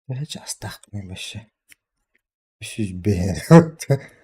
Төһө чаастаахпыный вообще? 305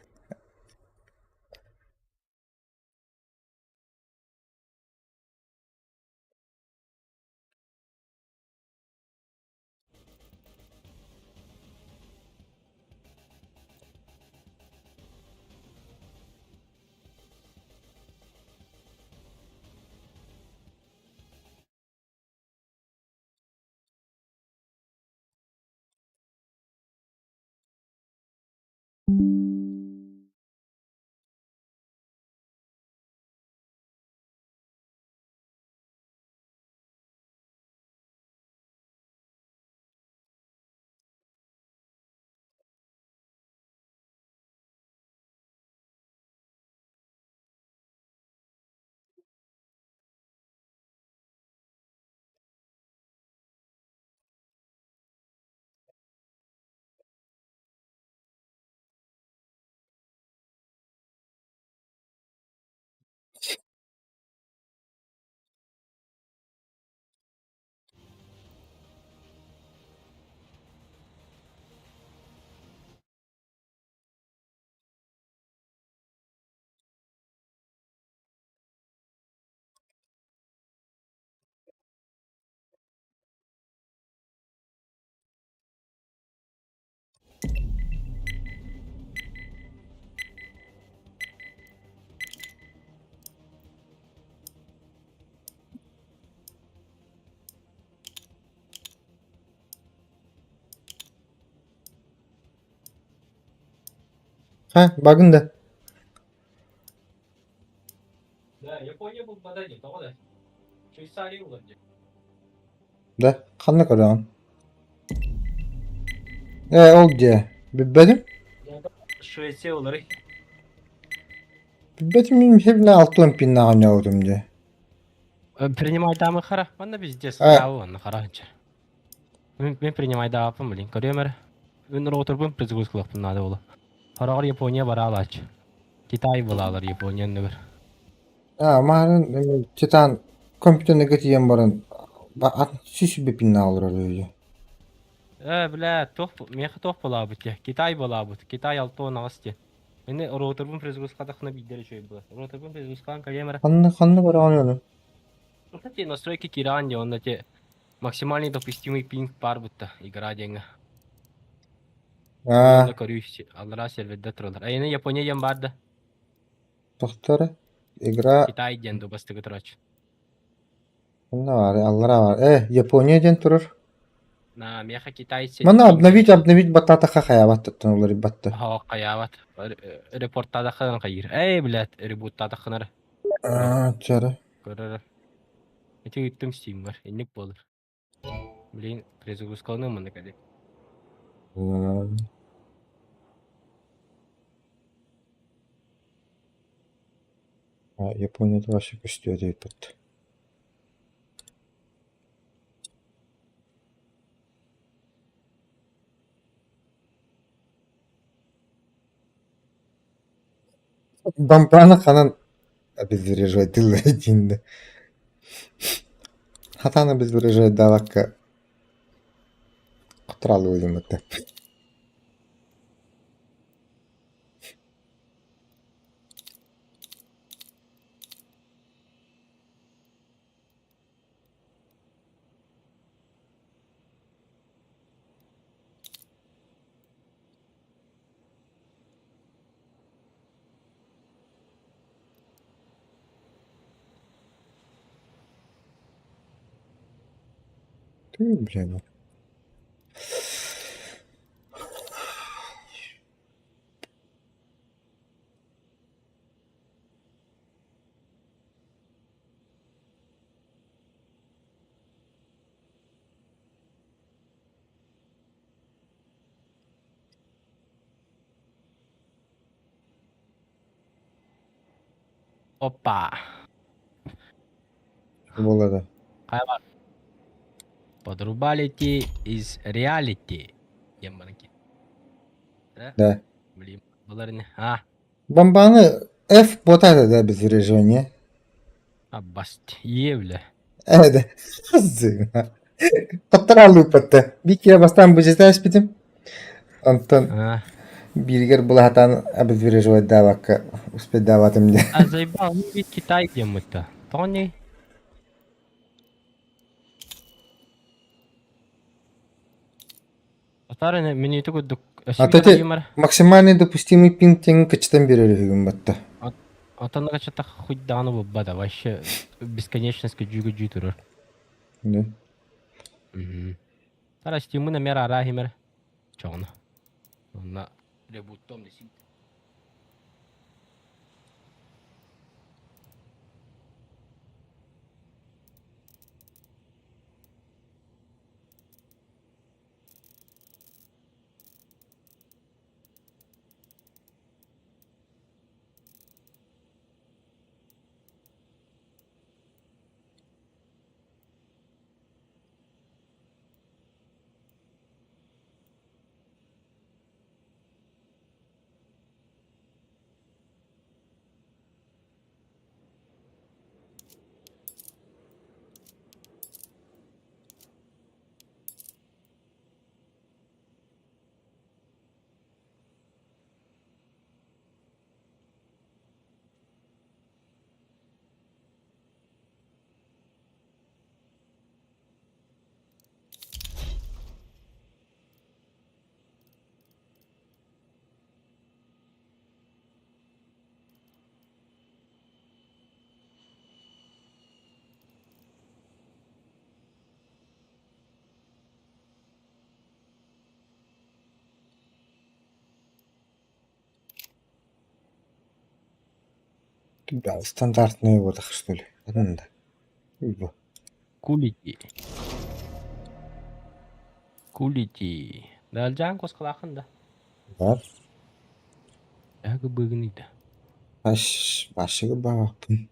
Ха, багын да. Да, Япония булбата дии, тоҕо да? Швейцария булар дии. Да, ханна көрөҕүн? Ээ, ол дьиэ. Билбэтим. Швеция буларый. Билбэтим мин хебне алтыан пиннаҕа оонньообутум дии. Принимайдаамы хара. Манна пиздец. Э. Таабы манна хара анча. Мин принимайдааппын, блин. Көрүөм эрэ. Мин роутербун перезагрузкалыахпын наада буолла. Хороҕор Япония бараалааччы. Китай булаалар Япония оннугар. А, маарын Титан компьютерныга тиийэн баран сүүс пинна олорор үһү. Э, бля, туох миэхэ туох булаабыт дии. Китай булаабыт. Китай 68 дии. Мин роутербун перезагрузкаатахпына биирдэ эрэ үчүгэй буолар. Роутербун перезагрузкалаан кэлиэм эрэ. Ханна ханна бараҕын ону? Кстати, настройки киирэн дии, онно те максимальный допустимый пинг баар бутта игра диэҥҥэ. Аа, Онно көрүү аллараа сервердэ тураллар. Айына Япония диэн баар да? тохтор игра Китай диэн дубастыгы турааччы. ханна баар аллараа баар. Э, Япония диэн турар. На, миэхэ Китай Мана сеть обновить обновить баттаатахха хайаабат уларыйбатта. Оһо хайаабат. Репорттаатаххынан хайыыр. Эй, блядь, ребуттаатаххынар. Аа, чара. Көрөр. Ити ыыттым Steam'гар. Инник буолар. Блин, перезагрузкаланыам маннык эдик. Японияда вообще көстүө диэбит. Бампаны ханан обезвреживать диэн Хатан обезвреживать Кутуралыы диэммит Ты, блин. Опа. Буолара. Хайа Подрубалити is reality. Диэн баран Да? Да. Блин, булар не. А, Бомбаны F буотаата да обезвреживание. аббаст. Ие, бля. Э, да. Тоттор аллыыппатта. Биир киһи бастаан быдьата эспитим. Онтон А, бииригэр былаһатаан обезвреживайдаабакка успейдаабатым диэн. а заебал, ну ведь Китай диэммит-то. Тоҕо не? Атар минути курдук А өссө то биир ити хайымар. максимальный допустимый пинг тиҥ кычтан биэрэр үһүгүн батта. Отон качата хоть даҕаны булбата вообще бесконечность күдьүү-күдьүү турар. Да. Мгм. Тара стимы намер арахимер. Чоҕуна. Онна ребуттом десин. Да, стандартный выдох, что ли? Да. Кулити. Кулити. Далжан косқалақын да. Бар. Әгі бөгін да. Баш, башыгы бабаппын.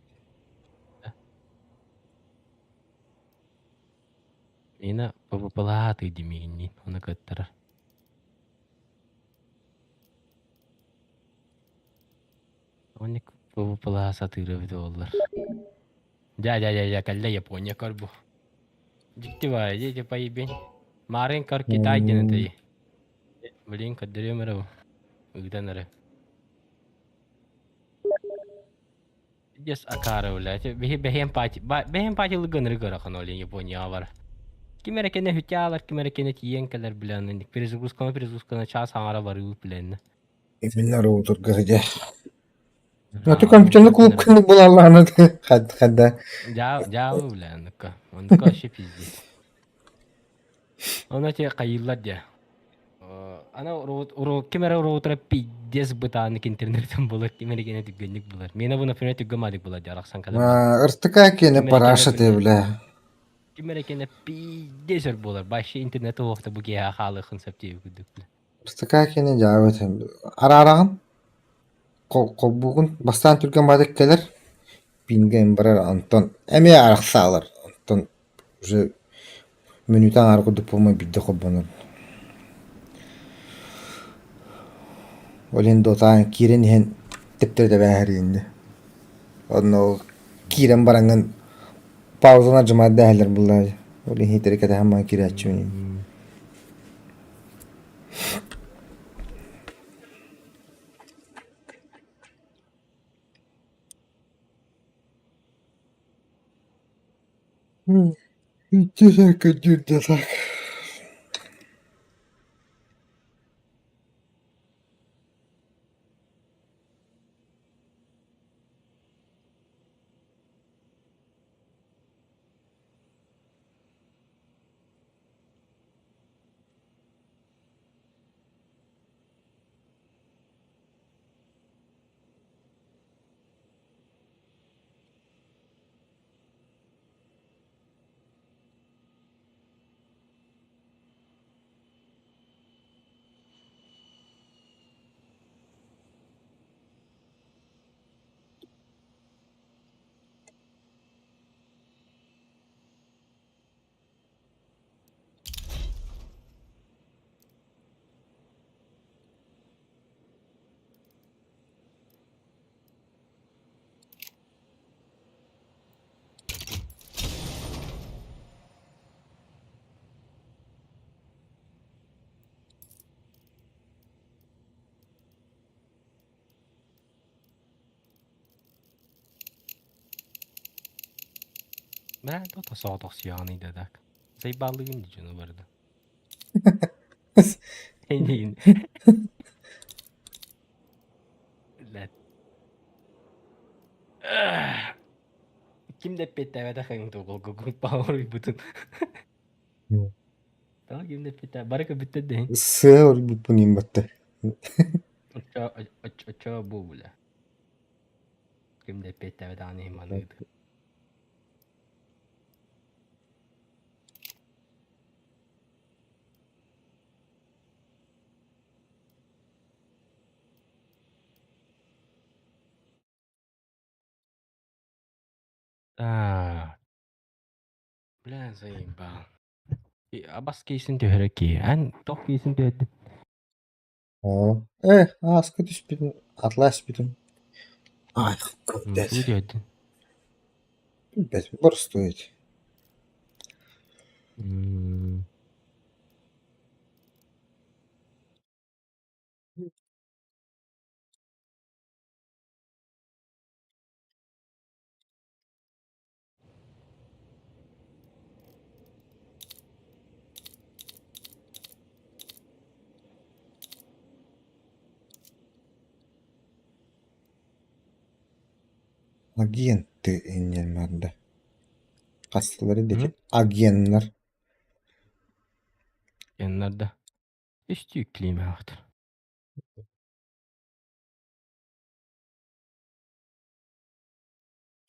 Мені ПВПлааты демейін, оны көттірі. Оны ПВПла сатыры бит олар. Дя, дя, дя, дя, калля Япония көрбу. Дикти бай, дите поебень. Марын көр Китай ден этэй. Блин, көддөрүм эрэ бу. Ыгдан эрэ. Дес акары, блядь. Бэһи бэһиэн пати, бэһиэн пати лыгын рыгырахан олин Япония бар. Ким эрэ кэнэ хүтэ ким эрэ кэнэ тиийэн кэлэр билэн, перезагрузканы перезагрузканы час аҥара барыы билэн. Именно роутерга сидя. Ну, ты компьютерный клуб кыннык булаллааны хадда. Дьаа, дьаалы билэн, оннукка. Оннукка вообще пиздец. Ону те хайыыллар дьэ. Ана ким эрэ роутера пиздец бытааннык интернеттен булар, ким эрэ кэнэ түргэнник булар. Миэнэ бу, например, түргэн маадык булар дьэ арахсан кэлэн баран. Ыртыка киэнэ Ким эрэ кэнэ параша били бля. ким эрэ кэнэ пиздец өр буолар. Вообще интернет уохта бу киэһэ хаалыаххын сөп диэбит курдук бile. Ыртыка киэнэ дьаабыт. Араараҕын холбуугун бастаан түргэн маадык кэлэр пинген барар онтон эмиэ арахсаалар онтон уже мүнүүтэ аҥаара курдук буолмай биирдэ холбонор. Ол иһин дотаан киирэн иһэн тэптэрэ тэбээһэрииннэ. Онно киирэн бараҥҥын паузаны отжимать дэһэллэр буллаа. Ол иһин итэри кэтэһэн баран киирээччибин. Иччи да так. Бля, то соҕотохсуйаҕыный да так. Заебалыгын дии дьону барыта. Эйигин. Блядь. Ким да эппиэттээбэтэх тугул пауруйбутун. Тоҕо ким да эппиэттээ бары көрбүттэр да иһин. Сыа урбуппун иин батта. Оччо оччо бу бля. Ким да эппиэттээбэтэҕин иһин маныыды. Так. Бля, заебал. Абас кейсин түһэрэ киһи. Эн туох кейсин түһэрдин? Оо, э, ааска түспүтүм, атлас бүтүм. Ай, Тугу түһэрдин? Билбэтим, боростуой ити. Агенты инньэн барда. Хастылары диэки агеннар. Агеннар да. Үстүү климаахтар.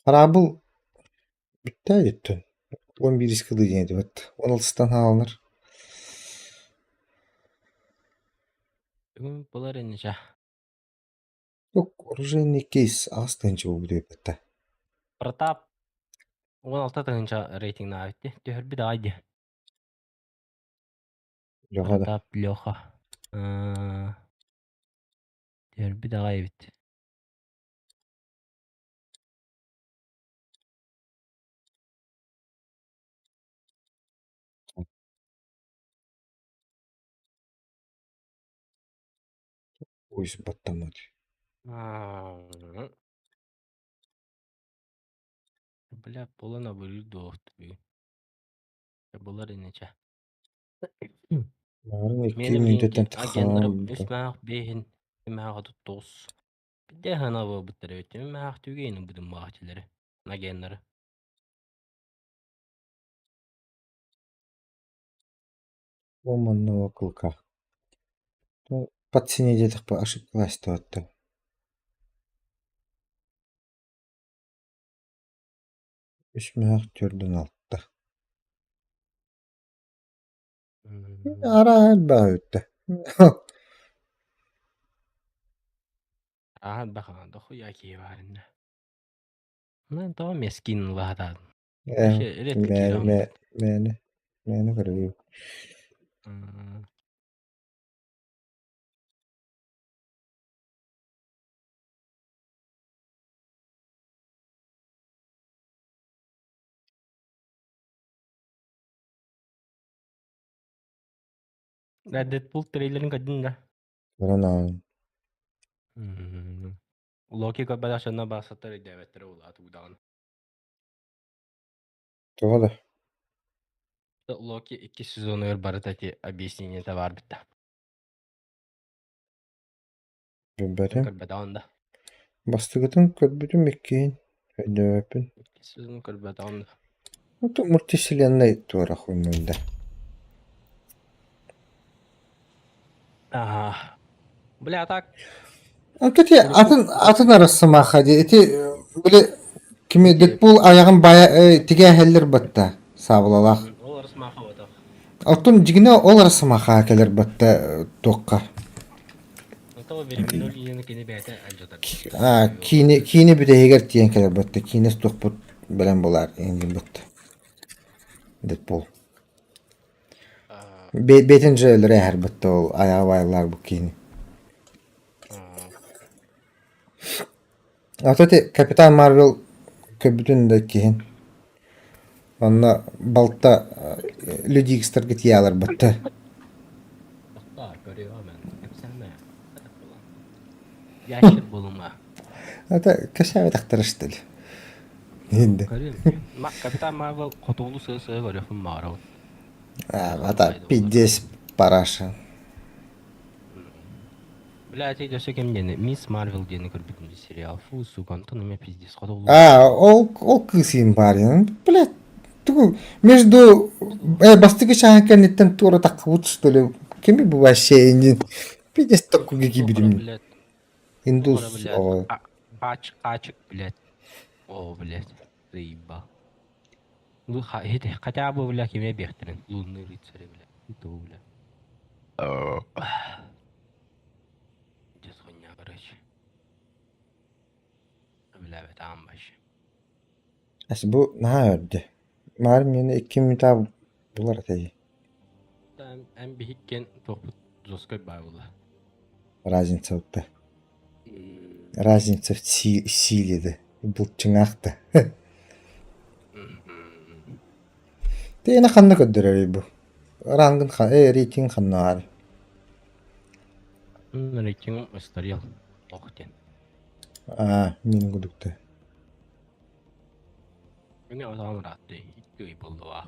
Хараабыл бүттэ өттүн 11 кылыы диэн этибит. 16-тан хааланар. Бүгүн булар инничэ. Оружейный кейс аҕыс тыһыынча буолбут эбит Протап 16 тыһыынча рейтингнаабыт дии. Түһэрбит аҕай дии. Леха да. Протап Леха. Түһэрбит аҕай эбит. Ой, баттаммыт. Бля, булан абырыыр дуо бүгүн. Булар иничэ. Марын икки Миэнэ билигин мүнүүтэттэн агеннарым үс таххаан мээх биэһин мээх 39. Биирдэ хана буолбуттар эбит. Мээх түгэйин ылбытым баахчылары. Агеннары. Ломанного клыка. По цене диэтэхпэ ошибкалась туһаттан. Үс мөһөх төрдүн алта. Арааһа элбэх эбит Арааһа элбэх дохуя киһи баар иннэ. Ну, тоҕо мескин ылаһатаатын. Вообще редко киирэҕин. Мээнэ мээнэ көрөбүн. Да, Дэдпул трейлерин көрдүн да? Көрөн аҕай. Локи көрбөтөх дьонно барахсаттар өйдөөбөттөрө улаатыы даҕаны. Тоҕо да? Локи иккис сезонугар барыта ити объяснениета баар бүтэ. Билбэтим. Көрбөтөҕүн да? Бастакытын көрбүтүм иккиһин өйдөөбөппүн. Иккис сезонун көрбөтөҕүн да? Мультивселенной туора хуймуйда. Ага. Бля, так Ити атын атын арасымаха дии ити били кими Дэдпул айаҕын баайа тигээһэллэр батта саабылалаах. Ол арасымаха ботох. Оттон дьигинэ ол арасымаха кэлэр батта туохха. Киинэ киинэ бүтэһигэр тиийэн кэлэр батта киинэ туохпут бэлэм буолаар иҥин батта Дэдпул. Бэйэтин же өлөрө эһэр батта ол айаҕа баайыллаар бу киини. А то ити Капитан Марвел көрбүтүн да иккиһин. Онно балта Люди Икстарга тиийэ аларбатта. Ящер буолума. Это кэсээбэтэхтэр что ли? Инде. Көрүөм. Капитан Марвел хотугулуу сыа-сыа көрүөхпүн баҕарабын. А, это пиздец параша. Бля, ити өссө ким диэни Мисс Марвел диэни көрбүтүм дии сериал. Фу, сука, онтон эмиэ пиздец хотугулуу. А, ол ол кыыс иин баар Блядь, тугу между бастакы чааһын кэнниттэн туора таххыбыт что ли? Кими бу вообще иннин? Пиздец такуга киирбитим. Индус оҕо. Хаачык, хаачык, блядь. О, блядь, заебал. Ну, хотя бы, бля, кими эбиэхтэрин, лунный рыцари, бля. То, бля. Дьэ, хуйня, короче. Бля, бэтаам вообще. Ас бу наһаа өрдө. Маар миэнэ 2 минута булар этэй. Эн биһиккен туохпут жесткой баа була. Разница утта. Разница в силе да. Былчыҥаах да. Тиэнэ ханна көрдөрөрүй бу? Рангын рейтинг ханна баар? Рейтинг устарел. Ох диэн. Аа, мин кудукта. Мин отаҕым ыраатты. Икки ый буолла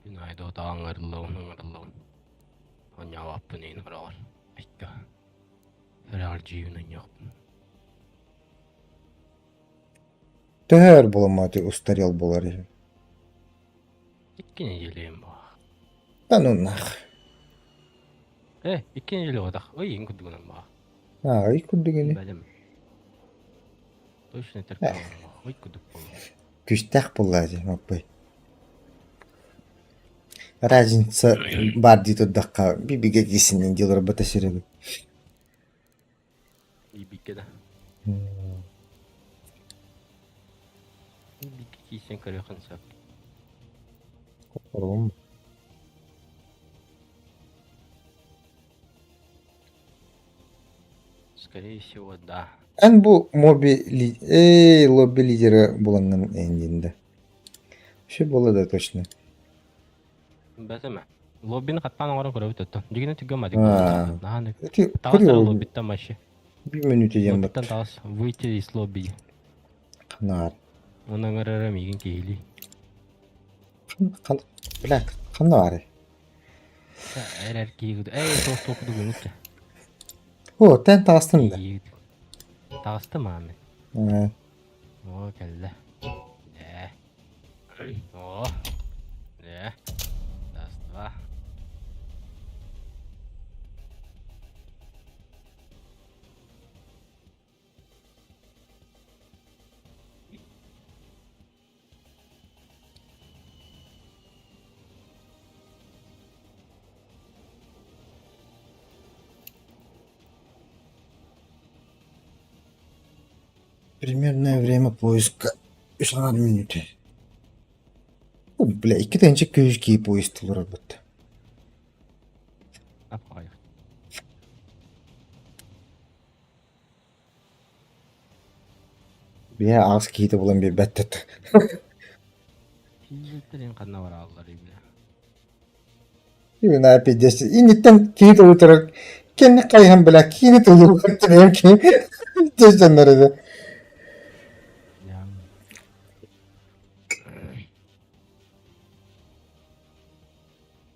Күн аайы да отаҕа ыҥырыллабын, ыҥырыллабын. Оонньообоппун иһин хороҕор. Айка. Сүрэҕэр дьиибин оонньуохпун. Төһө өр буламматы устарел буолар иһин? Икки нэдиэлэйим буолла. Да ну нах. Э, икки нэдиэлэ буолбатах. Ый иһин курдугунан баҕа. Аа, ый курдук ини. Бэлэм. Точно терпел. Ый курдук буолла. Күстээх буолла дии, Маппый. Разница баар дии турдахха, бибигэ киисинэн дьылырбата сирэбит. Ибикке да. Ибикке киисен көрүөххүн сөп. Ром. Скорее всего, да. Эн бу моби эй лобби лидера булаҥҥын эйиндин да. Все было да точно. Бэтэмэ. Лоббины хаттаан оҥорон көрөбүт оттон. Дьигинэ түгэн мадик Аа. Наһаа Ити таҕыс эрэ лоббиттан вообще. Bir мүнүүтэ диэн Лоббиттан таҕыс. Выйти из лобби. Ханаар. Оны ыҥырара миигин киһилии. Хан бля ханна баарый? Эрэр киһи эй суох суох курдук үҥүттэ. О, тэн таҕыстым да. Таҕыстым ааны. Оо, кэллэ. Ээ. Оо. Ээ. Раз, два. Примерное время поиска үс аҥаар мүнүүтэ. О, бля, икки тыһыынча күүс киһи поезд олорорбут. Аппаҕайах. Биһи аҕыс киһитэ булан биэрбэттэр. Киһилэрин ханна барааллар бля. Именно пиздец. Инниттэн киһи тылы кэнни хайыһан бля киһини тылы киһи дьоннор этэ.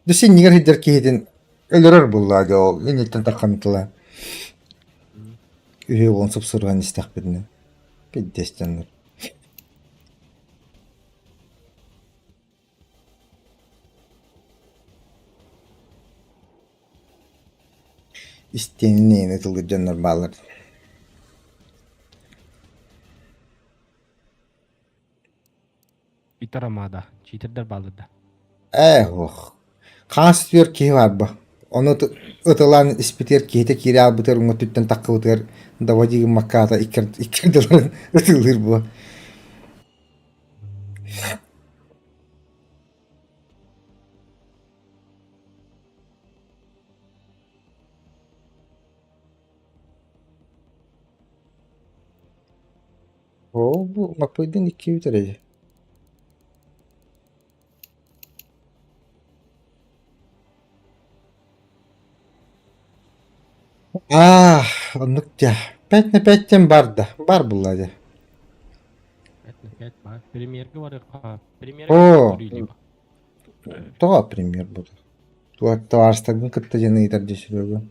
Дьэ иннигэр сылдьар киһитин өлөрөр буоллаа дьэ ол инниттэн таххан тыла. Үһүө буолан супсуруһан истэхпитинэ. Пиздец дьоннор. Истиэнини ытыллыр дьоннор бааллар. Питер Амада, читердэр бааллар да. Ээ ох, хаас түөр киһи баар бо. Ону ытылаан испитигэр киһитэ киирэ аалбытыгар уҥа өттүттэн таххыбытыгар доводи гыммакка икки ардыларын ытылыыр буо. Оо, бу Маппыйдыын иккиэбит эрэ дии. Аа, оннук дьэ. Пять на пять диэн баар да, баар буолла дьэ. Пять на. Кэт баар. Премьерга барыахха. Премьера Оо, көрүү либо. тоҕо премьер буолар? Табаарыстаргын кытта диэн ыйытар дии Серега.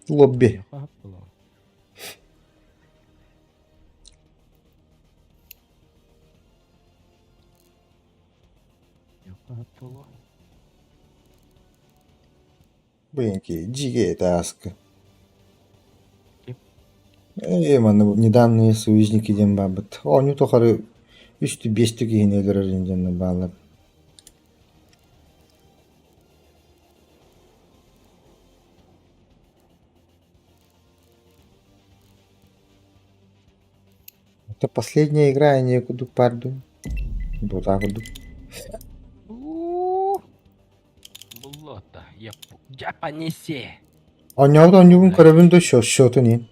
Лобби. Хаһап буолуо. Хаһап буолуо. Быйанки, дьигэ тааска. Ким? Э, манна недавние союзники диэн баарбыт. Оонньуу тухары үстүү биэстүү киһини өлөрөр диэн бааллар. Это последняя игра, они курдук баар дуу? Бутаа курдук. Уу. Буллота. Japanese. Оонньообут оонньуубун көрөбүн да счетун иһин.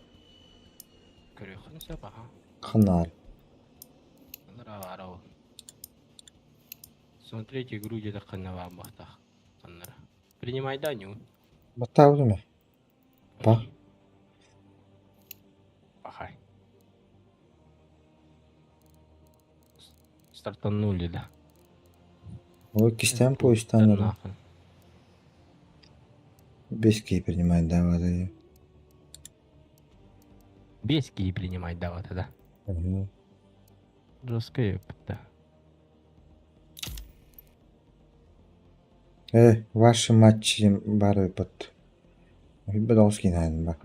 Көрүөххүн сөп аха. Ханаар. Анара ол. Смотреть игру где-то ханна бахтах. Аннара. Принимай да, ню. Баттаабытым ээ. Па. Пахай. Стартанули, да. Ой, кистээн поезтаан эрэ. Нахуй. Без киһи принимает давай. Без киһи принимать давай тогда. Мгм. Жестко ёпта. Э, ваши матчи баар эбит. Бөдөҕүс киинэһин ба.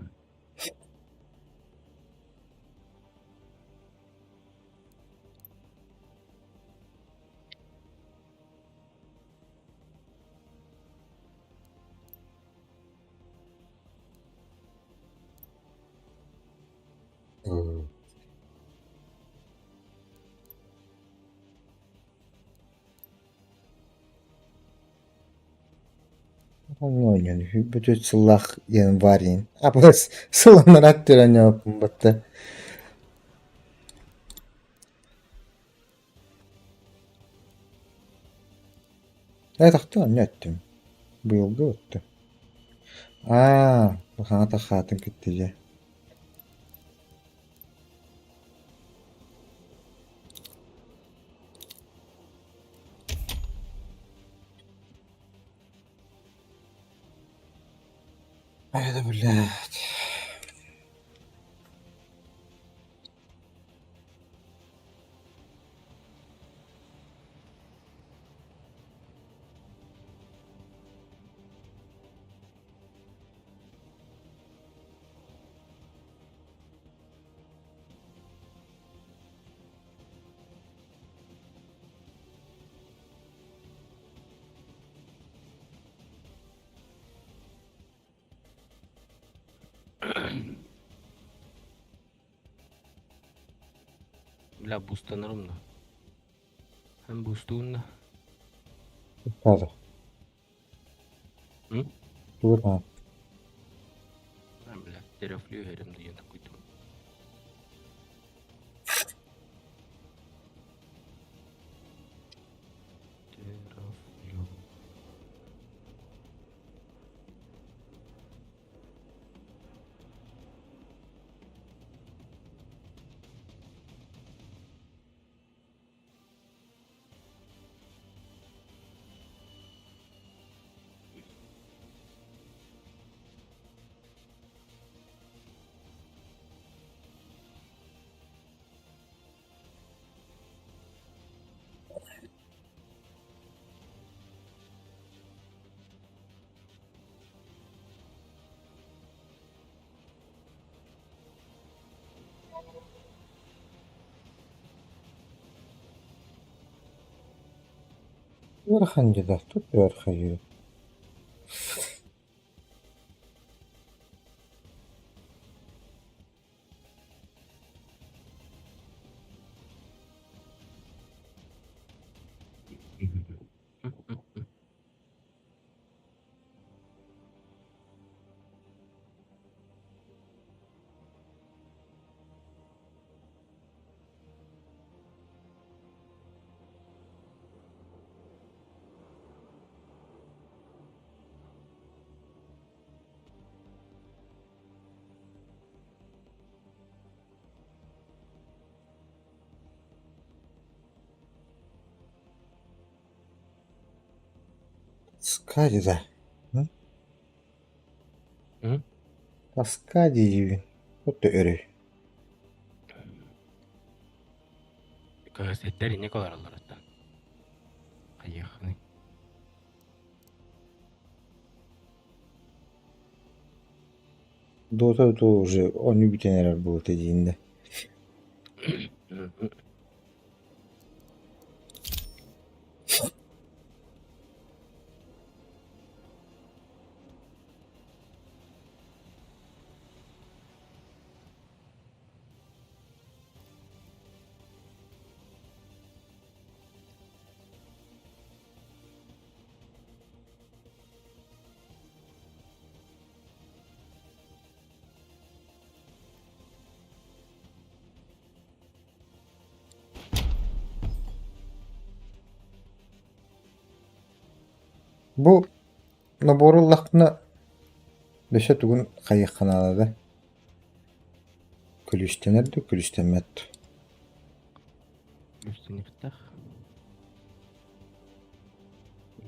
Оонньоон бүтүт сыллаах январь абыс сыланарат түрэн батта. Ээ тахта онньо өттүм. Быйылгы өттүм. Аа, хаҥа хаатын кытта дьэ. Это, блядь. Бля, бустанарым да. Эн бустуун да. Правда. М? Тугу А, бля, терафлю эрим деген такой там. Терафлю. Ыарахан дьэ тут ыарахан Тоска диэтэ М? Тоска диибин От өрүй Көһөсөттөр инник олороллор оттон. Хайыаххыный? Дота то уже оонньуу бүтэн эрэр буолуо диин да Бу набору ыллахпына өссө тугун хайыахха наада да Күлүстэнэр да күлүстэммэт Күлүстэниэхтээх.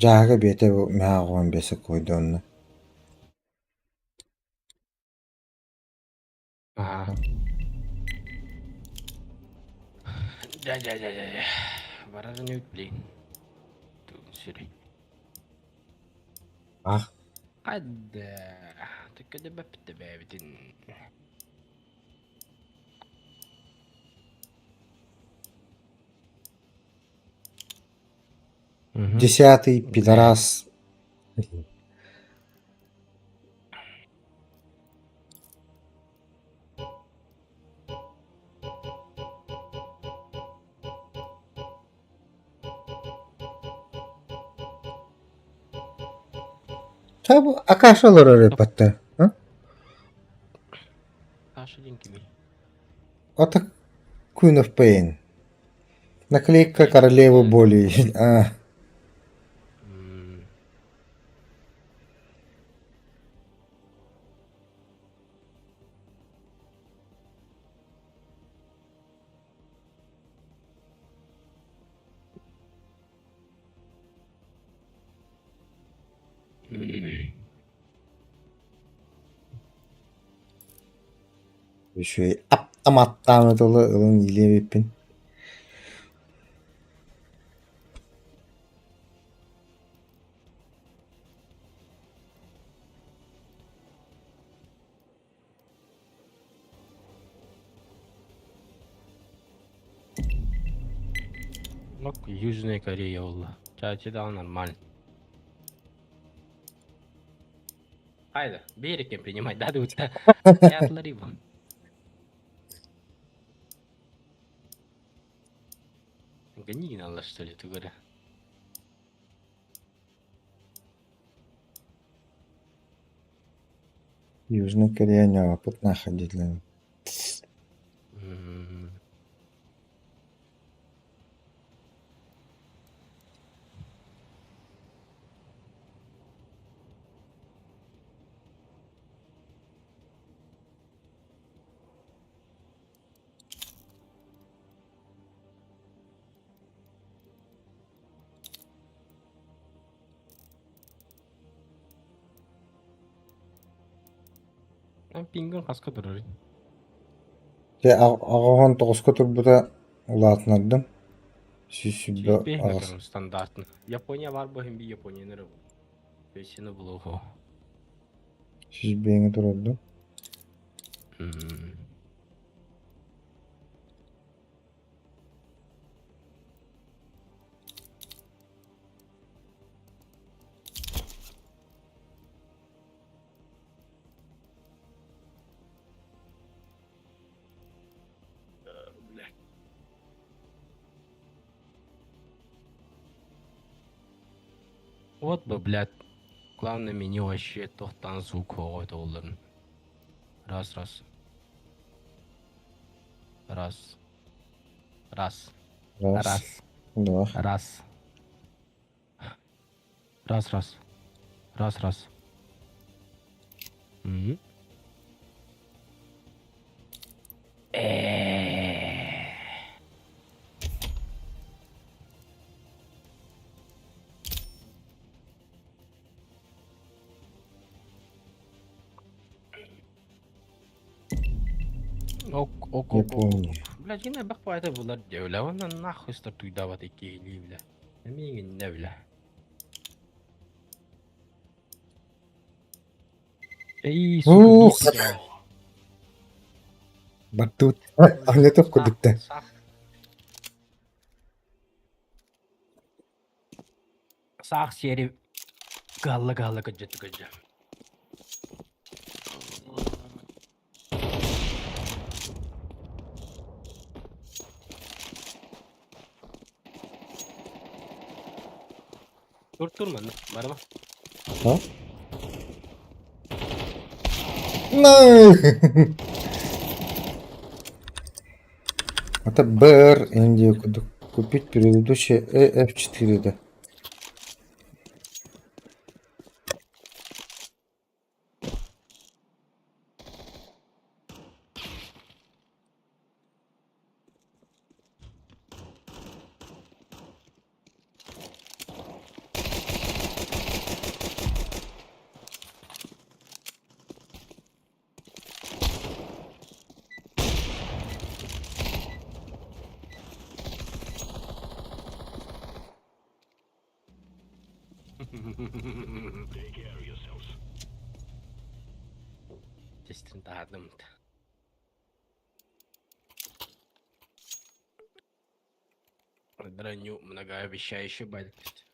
Дьааһыга бэйэтэ миэхэ 15 сокуойда онно Аа. Дьэ дьэ дьэ дьэ дьэ. Барарын үүт блин. Тугун сүрүй. Ах Хайда. Төккө бэппит бэйэбитин. Мгм. Десятый пидорас Та бу Акаша олорор эппэттэр Саша диэн кимий? Это Queen of Pain. Наклейка королевы боли. А. М, Үчүгэй аптаматтааны тылы ылын илиэбиппин. Ну, Южная Корея буолла. Чаачы даҕаны нормально. Хайда, берег принимать, да, дыбыта. Ятлари бу. Гони надо, что ли, ты говоря. Южная Корея неопытна ходить. М. Пингин хаска турарый? Дьэ аҕаһын тоҕуска турбута улаатыннардым. Сүүс сүүрбэ Сүүс биэһин аҕыс. көрөр стандартын. Япония баар буо иһин би Японияны эрэ Өссөнү булуоху. 105-ҥэ турардым. М. Блядь. Вот бы, блядь, главное меню вообще тохтан звук оҕотоллорун. Раз, раз. Раз. Раз. Раз, Раз. два. Раз. Раз, раз. Раз, раз. М. Э. Ок, ок, ок, ок, ок. Япония. Бля, дьиҥэ элбэх баҕайыта булар дии, бля, уонна нахуй стартуйдаабат иккиһилии, бля. Эмиэ иҥиннэ, бля. Эй, сука, Ух, биир сирэйэ. Бартыбыт. Аннетов Саах, курдукта. саах. Саах сиэри кыһалла-кыһалла кырдьа-кырдьа. Тур тур манна, барыма. А? No! Это БР Индия курдук. Купить предыдущий F4 да. Сестrin таһаардым. Броню многообещающий бальность.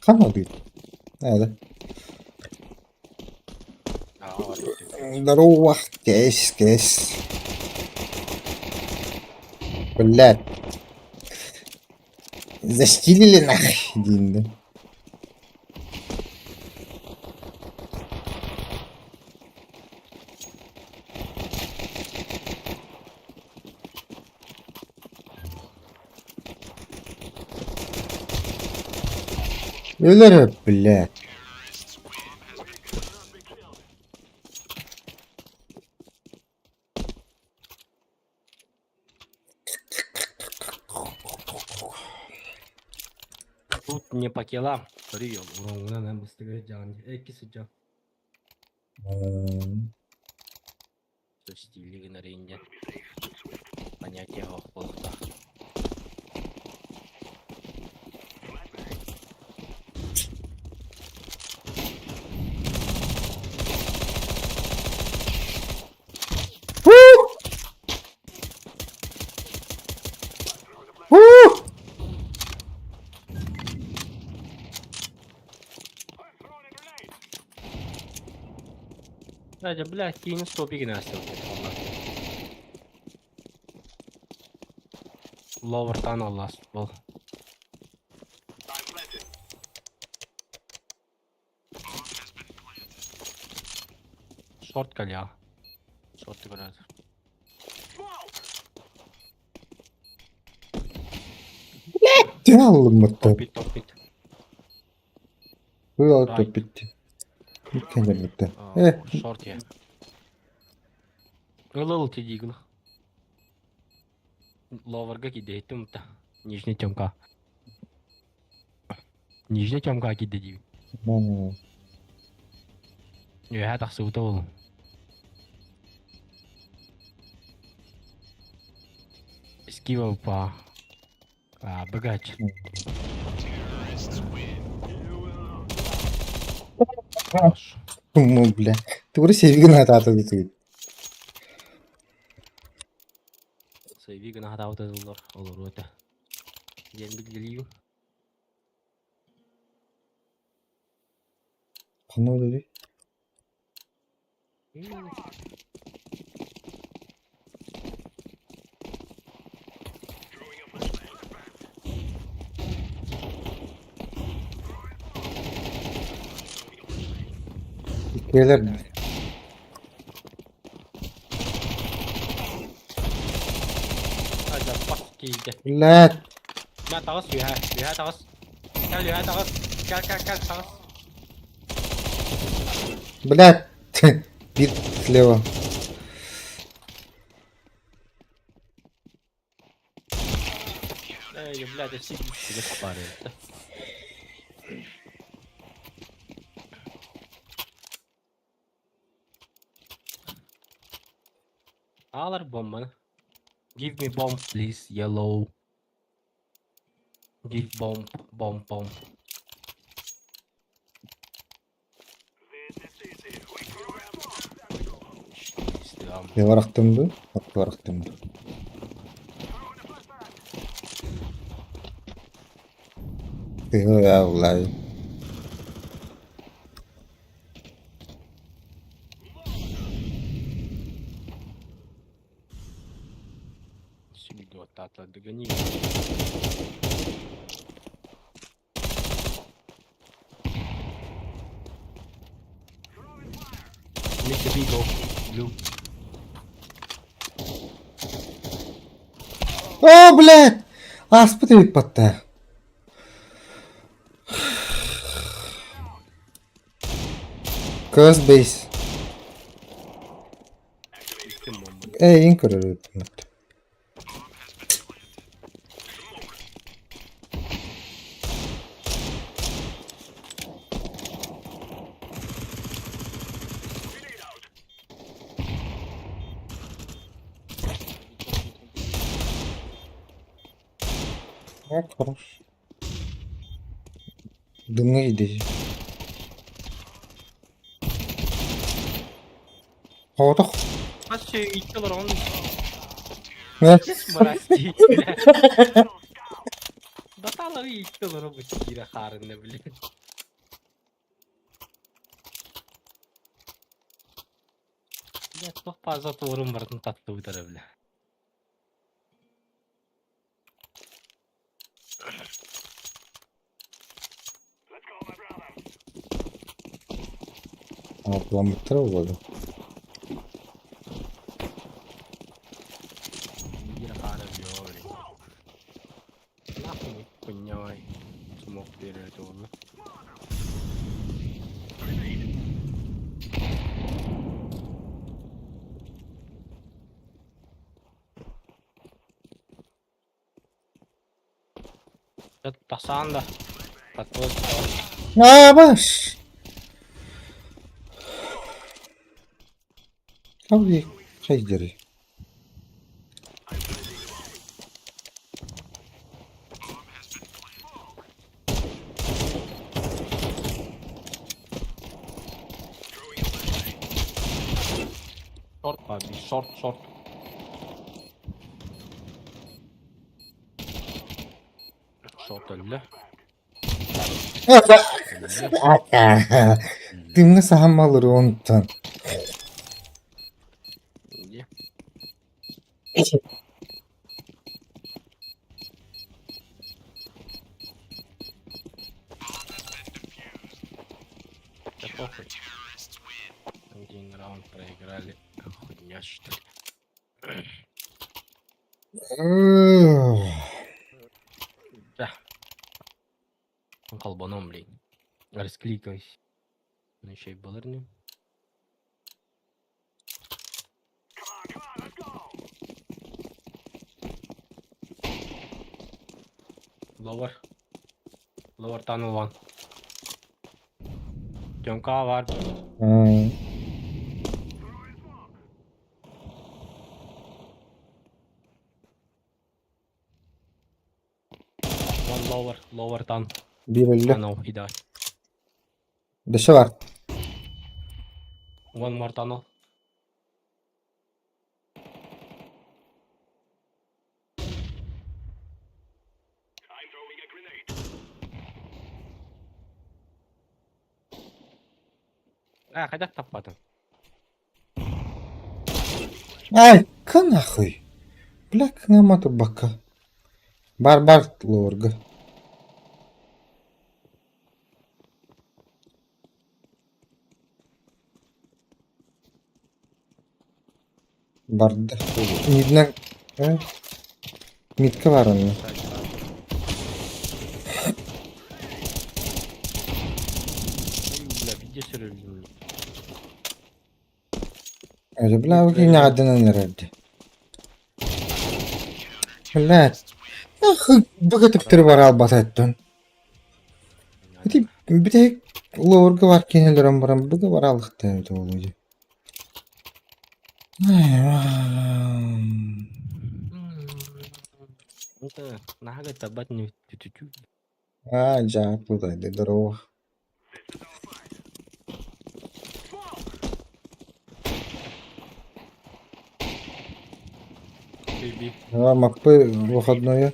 Ханна диир? Наада. Здорово, кэс, кэс. Блядь. Застилили нахуй диин да. Өлөр, блядь. Тут не по килам. Прием. Уроҥҥунан быстыгы дьаан. Икки сыдьаан. Стили гынар инньэ. Понятие суох буолуохтаах. Уу! Дядя, блядь, киин стопигин астыл. Ловертан оллас бол. Шорт кэлиэҕэ. Шорты көрөөт. Дьэ аллыммыттар. Топпит, топпит. Бу Right. топпит. Кэннэрбиттэр. Э, Шорт я. Ыл-ыл тидигыл. Ловарга кидейтим та. Нижний Тёмка. Нижний Тёмка киде диибин. ну, Үөһэ тахсыбыта ол. Скива па. А, богач. Хорош. ну, бля. Ты вроде себе на тату. Сейви гына хатаабыта дыллар олоруо этэ. Диэн билгэлиибин. Ханна үлэлий? Иккиэлэр Адьаппах киирдэ. Блядь. Мэ таҕыс үөһэ, үөһэ таҕыс. Кэл үөһэ таҕыс. Кэл кэл кэл таҕыс. Блядь. Бит слева. Эй, блядь, все сигэ сапаарыйда. Аалар буомбаны. Give me bomb, please, yellow. Give bomb, bomb, bomb. Не барахтым дуу, от барахтым дуу. Тыһы Сюда догони. Make the B go. Blue. О, блядь! Ааспыт эбит батта. Curse base. Истим бомбаны. Эйин көрөр эбиппин. Вот хорош. Дымҥа идэһи. Соҕотох. Хас икки олороҕун Э, мразь Баталары икки олоробут киирэ хаарынна били. Бля, туох бааза туорун барытын таттыбыт эрэ бля. Аапламмыттара буолуо. Биир хаара бьё, блин. Нахуй хуйнёй. Смог перед уолу. Тахсаан да. Татуос. Аабаш! Хабби хайдары. Шорт баби, шорт, шорт. Шорт өллө. Дымҥа саһаммалары онтон. Где? Да похуй. Один раунд проиграли. Хуйня, что ли. Да. Колбаном, блин. Раскликаюсь. Ну еще и балырню. Lower. Lower tunnel one. Тёмка var. One lower, lower tunnel. Биир өллө. Ah no, he died. Дөссө бар. One more tunnel. А, хайдах таппатым? Ай, ка нахуй. Бля, кыңама турбакка. Бар бар лорга. Барда. Миднен. Э? Мидка бар онно. Ой, бля, видишь, сөрөллүм. Öyle бля, киҥнэҕэрдэнэн эрэрди. Блядь. Нахуй быгытыктыры бара албататтан. Ити бүтэһик лорга бар кинилэрэн баран быга баралыктан это болуйду. Наһаа гыттарбат ини түтүтүү. Аа, дьаат тутайды, здорово. Baby. А, Маппы выходное.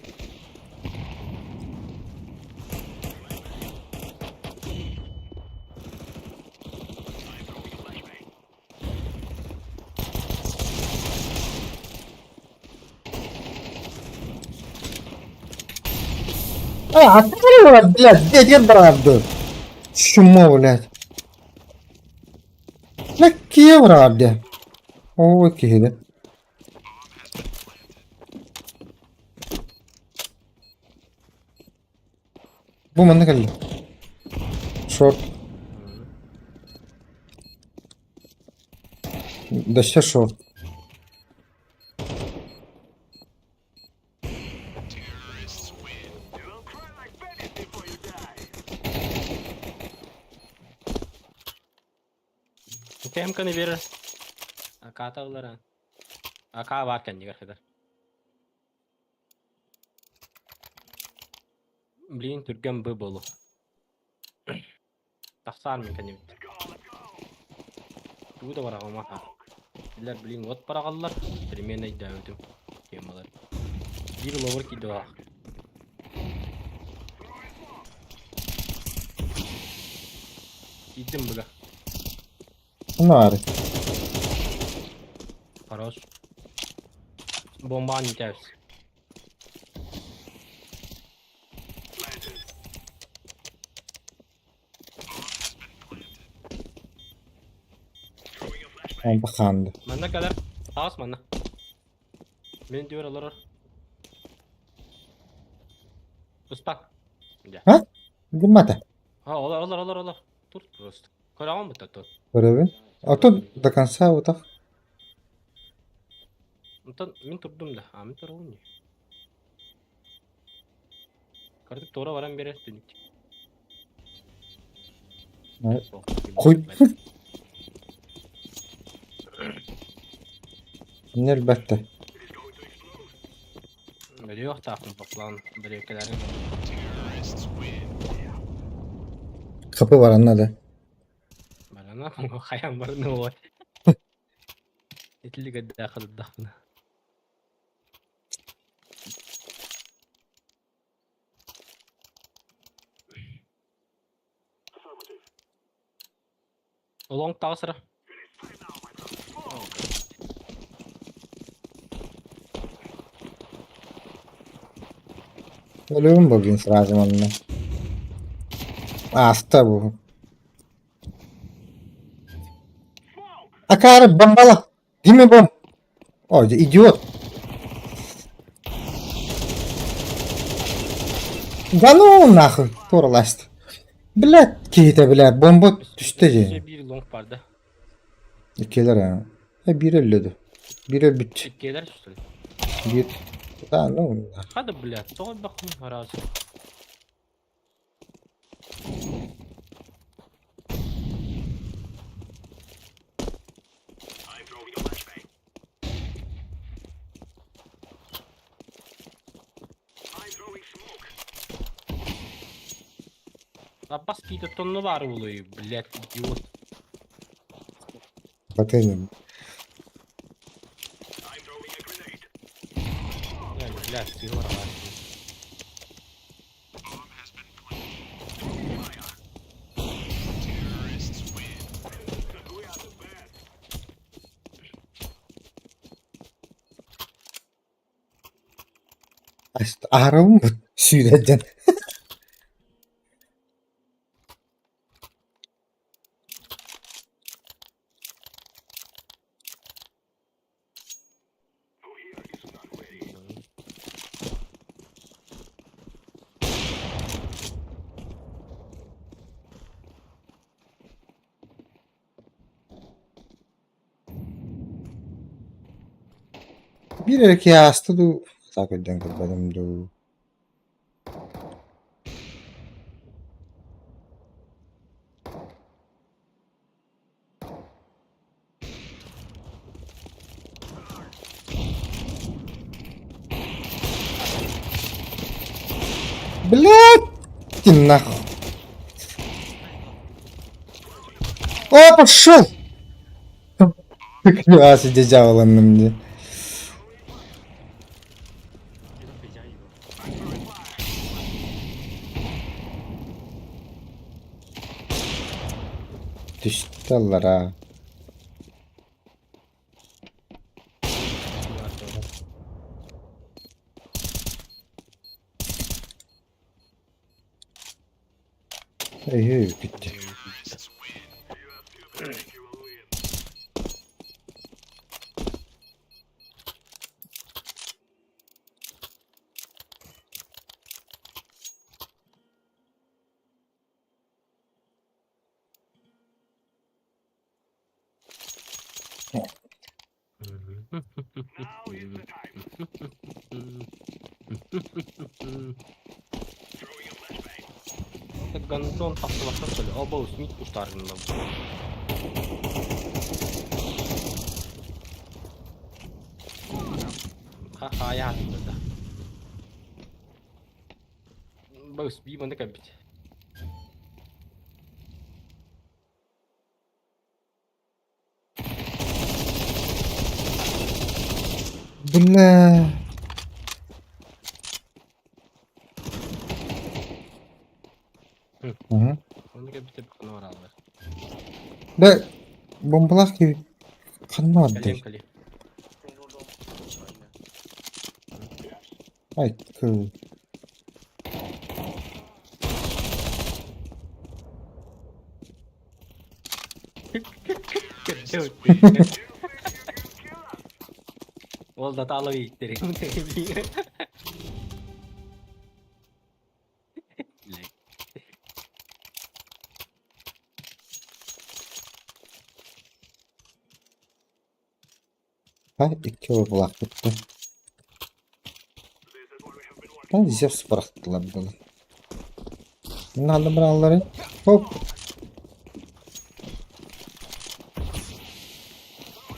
А, открыла, блядь, дед правду. Чмо, блядь. Какие правда? О, киһи. Бу манна кэллэ. Шорт. Дөссө шорт. ТМ-каны биэрэр. АК-та ыллара. АК баар кэннигэр сытар. Блин, түргэн Б буолуо. Тахсаар мин кэннибит. Тугу да бараҕыма Билэр блин от бараҕаллар, перемена өйдөөбүтүм темалар. Биир ловер киирдэ Киирдим быга. Наары. Хорош. Бомбаан итэбис. Онто хаанды. Манна кэлэр. Таас манна. Мин түөр олорор. Туспа. Дьэ. А? Гиммата. А, олор, олор, олор, олор. Тур просто. Көрөҕүн бутта тут. Көрөбүн. А тут до конца вот так. Онтон мин турдум да. А мин турабын дии. Кырдык туора баран берер түнүк. Хуй. Не элбэттэ. Өлүөхтаахпын поплан бэриэккэлэрин. Капы баранна да. Барана хайан барны ой. Итилигэ даахадыдахпына. Олоҥ таҕысыра. Өлүөм буолбун сразу манна. Ааста бу. Акаары бомбала! Gimme бомб! Ой, идиот! Да ну нахуй, туораласт. Блядь, киһитэ, блядь, бомба түстэ Өссө дии. биир лонг бар да. Иккилэр аа. Э, биир өллө дуу. Биир өлбүт. Иккиэлэр что ли? Биир. Да, ну, Хада, блядь, тоҕо элбэхпин араас. Лаппас киитэ тонну баар буолуой, блядь, идиот. Батыным. Блядь, сыла Аһарабын сүүрэр дьон. Биир эрэ киһи ааста дуу, так өйдөөн көрбөтүм дуу. Блядь, ты нахуй. О, пошел! А, сидя дьяволанным дии. Түстэ аллараа. Эһээ бүттэ. Гандон тахсыбакка көлө оба усмит куштарында. Ха-ха, да. Бөс би манна кэлбит. Бля. Мгм. Онно кэлбит ханна бараллар. Да, бомбалаах киһи ханна Кэлиэм бардай? кэлиэм. Ай, кыл. Ол да таалы ииттерин. Ай, икки бомбалаах бүттэ. Зевс бырахтылар дылы. Надо браллары. Хоп.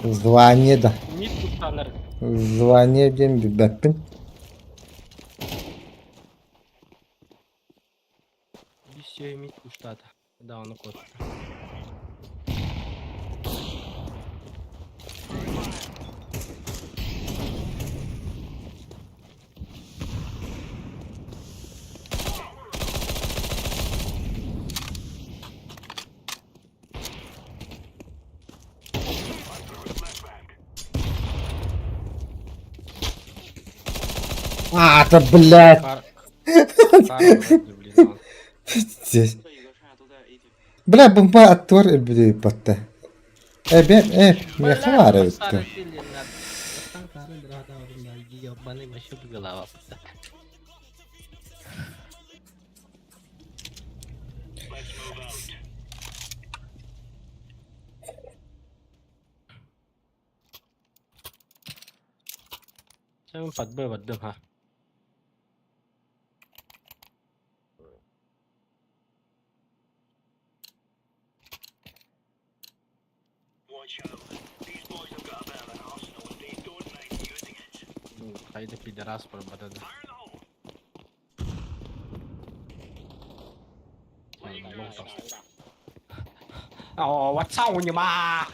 Звание да. Мид куттанар. Звание диэн билбэппин. Все мид куштата. Да, ону куотта. А, это, блядь. Здесь. Бля, бомба аттуар өлбүтэ Э, бе, э, миэхэ баар эбит Подбой бардым ха. Хайда пидорас барбата да. О, 我操你妈！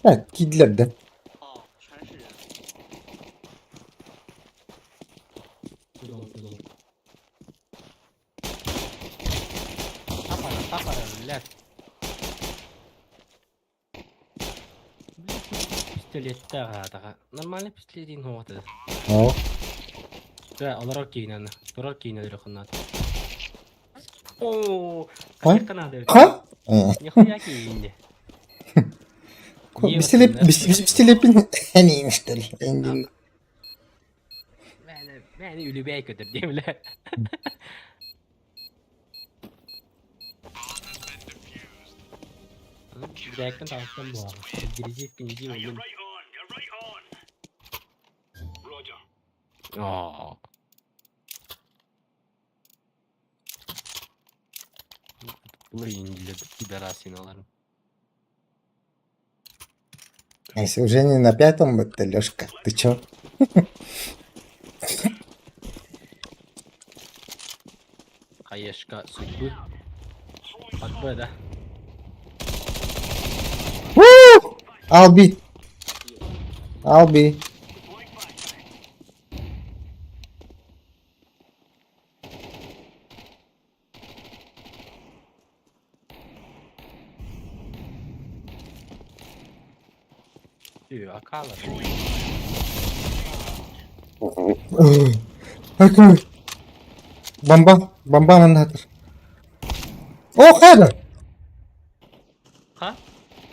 Э, киирдилэр да. Тапара, тапара, блядь. Пистолеттаҕа нормальный пистолетин хуота. Оо. Да, олорор киинаны. Турар киинелери ханнаат. Оо, Ха? надо. Ха? Э. Нихуя киинде. Пистолет, пистолепин эниин что ли? Эндин. Мэне, мэне үлүбэй көтөр диэмле. Бэкэн таастан буолар. Гиризи кинди болун. Оо. Блин, пидорасиналар. Если уже не на пятом, это Лёшка, ты чё? Хаешка судьбы. Отбой, да? Woo! I'll be. I'll be. Акала. Бомба, бомба манна хатыр. О, хайда? Ха?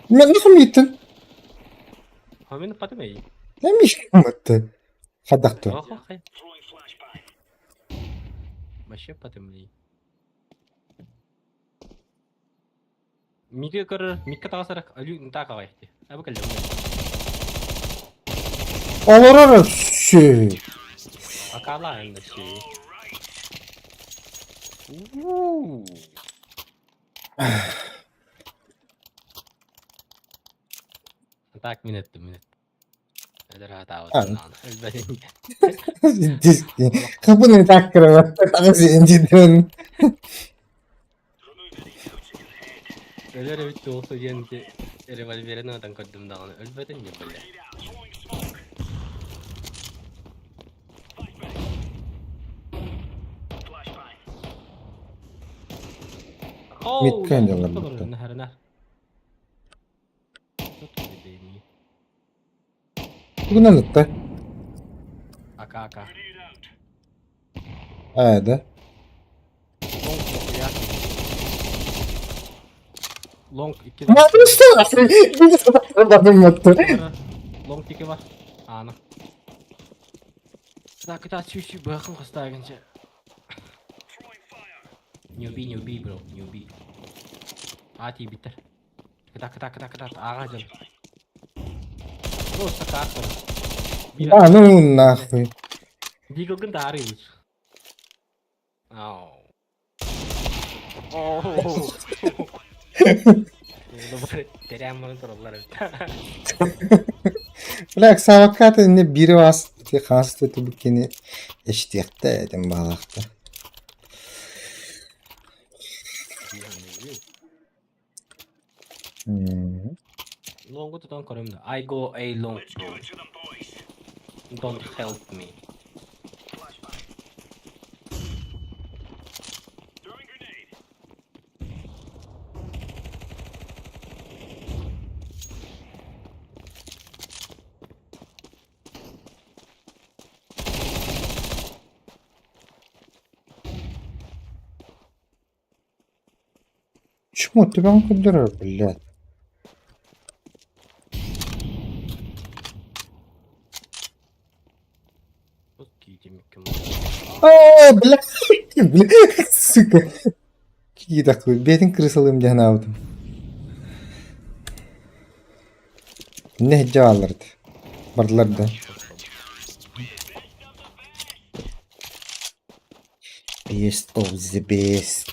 Мен нахам иттин? Хомин патымай. Эмиш кымытты. Хадахты. Охо хай. Вообще патымай. Мигэ көрөр, микка таҕысарак өлүү ынтаа хаҕайти. Абы кэллэ. Олорор сү. Акала энде си. Так мин эттим, мин эттим. Эдэр хаатаабыт. Хапын так кырабат. Тагыс инжиден. Өлөр эбит туолсу диэн револьверин ытан көрдүм даҕаны өлбөтүн диэн биллэ. Миткен дьаллар бутта. Тугунан ытта? Ака ака. Аа да. Лонг икки. Лонг тики бар. Аны. Так, это чуть-чуть бэхын хостагынча. Не убей, не убей, бро, не убей. А, ти биттер. Кыта, кыта, кыта, кыта, ага жан. Просто карта. А, ну нахуй. Диглгын да арый лучше. Ау. Бля, Саваката не бири бас ти хаста тубукини эштиэхтэ этим баалаахта. Лонгу тутан көрөм да. I go a long bro. Don't help me. Чмо, ты вам кудера, блядь. О, блядь, блядь, сука. Какие такой, бетин крысалым дянаутым. Не жаларды. Бардылар да. Best of the best.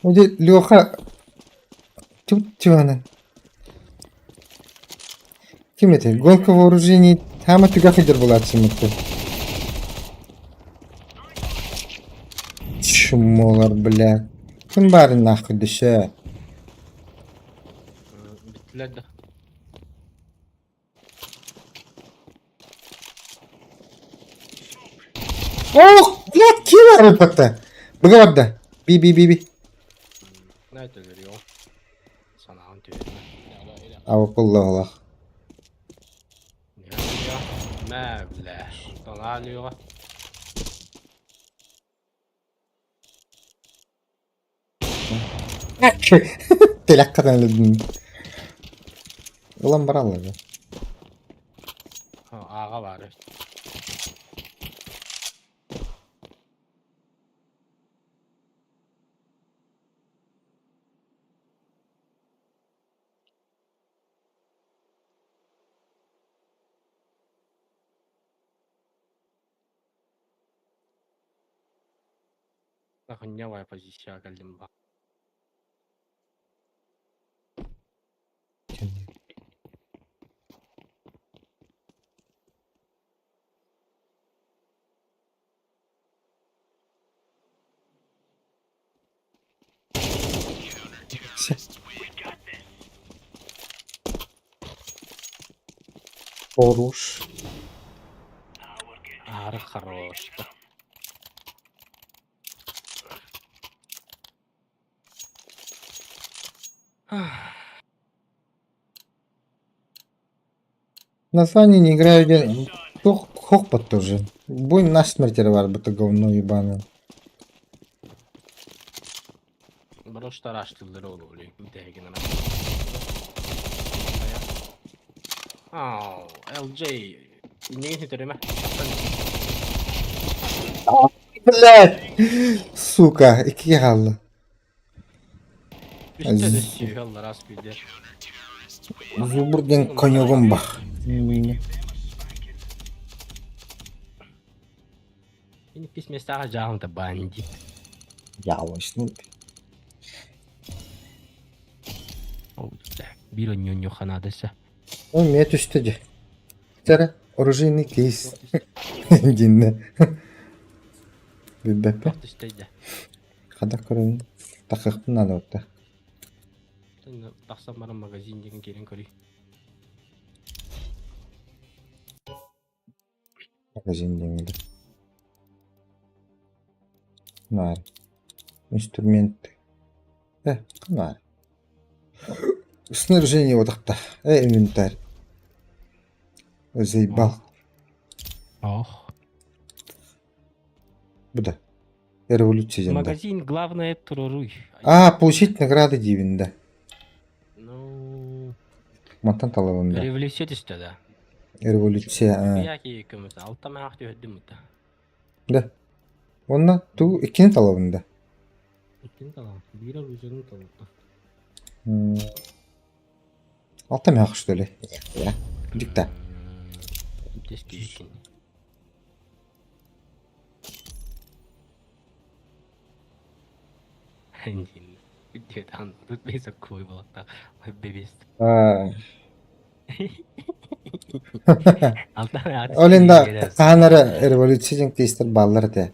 Оде Леха тут тюанан. Ким это? Гонка вооружений. Хама түгә хидер булат сымытты. Чмолар, бля. Ким бары нахуй дөшө? Биттилер да. Ох, блядь, ким бар бакта? Быга барда. Би би би би. Знаете, верю. Санаан түһүнэ. Авакулла. Мә, бля. Тона алыга. Теләк катан Улан баралар. Ага бар. Хуйнявая позиция кэллим ба. Хорош. Аһары хорош. Название не играю диэн туох хохпот тоже. Бу насмерть эрэ барбыта говно ебаное. Бороштар аштылар ол олей. Бүтэһигин Ау, LJ. Иннигин сүтөрүмэ. Блядь! Сука, иккигэ хаалла. Үстэ да сүүһэллэр ас билэр. Зубр диэн конёгум бах. Иккис миэстэҕэ дьаһалта бандит. Дьаалочный. Биир онньонньу ханаадаса. Ол эмиэ түстэ дьэ. Чэрэ, оружейный кейс диннэ. Билбэппин. Түстэ дьэ. Хадах көрөбүн. Тахыахпын наада батта. Тахсан баран магазин диэн киирэн көрүй. Магазин диэҥҥэ Наар. Инструменты. Э, наар. Снаряжение утахта. Э, инвентарь. Заебал. Ох. Бу да. Революция диэн да. Магазин главное туруруй. А, получить награды диибин да. Ну, Мантан талабын да. революция түстэ да. Революция. А. Яки көмөс алта маах түһэрдим да. Да. Уонна ту иккини талабын да. Иккини талабын. Биир оружиены талабын. Алта мех что ли? Дикта. Дески Ол иһин да хаһан эрэ революция диэн кейстэр бааллар этэ.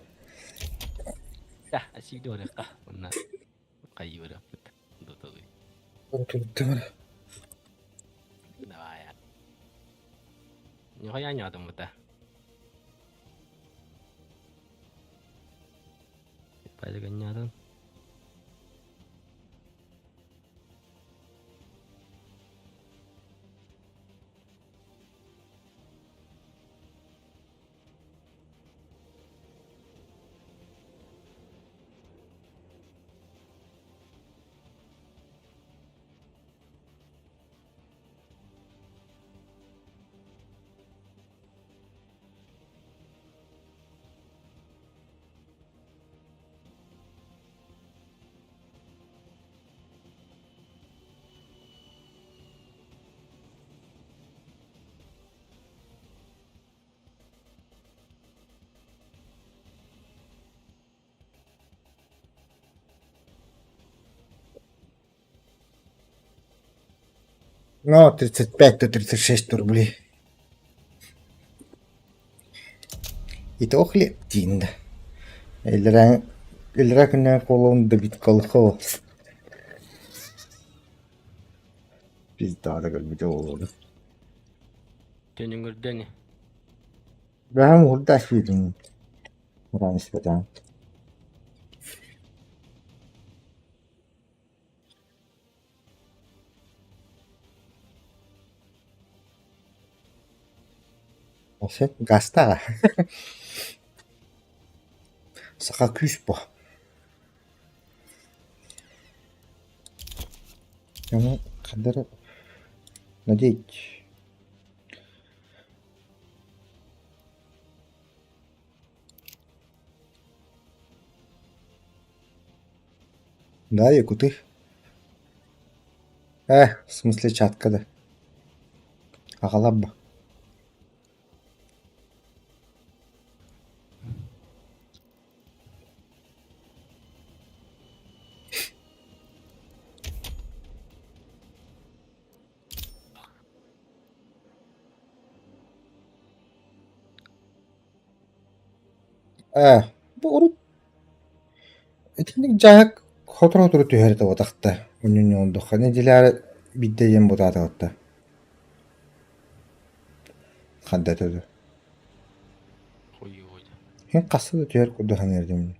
Ну, 35 то 36 рублей. Ити хлеб диин да. Иллэрээ иллэрээ күннээх буолуон да бит колхоз. Пизда да көрбүтэ буолуо. Төнүҥүрдэн Бэһэм уурдаах сиэтин уран испэтэҕим. Вообще гаастааҕа Саха күүс буо. Ону ханна эрэ надеть Да, якуты. Э, в смысле чатка да. Аҕалабба. Ээ, бу урут итинник дьаһык сотору-сотору түһэр этэ буотахта, унньунньуолдухха нэдиэлэҕэ биирдэ диэн бутаатаҕытта Ханна этэ дуу Хуйуой. Һин хаста да түһэр курдук саныыр этим.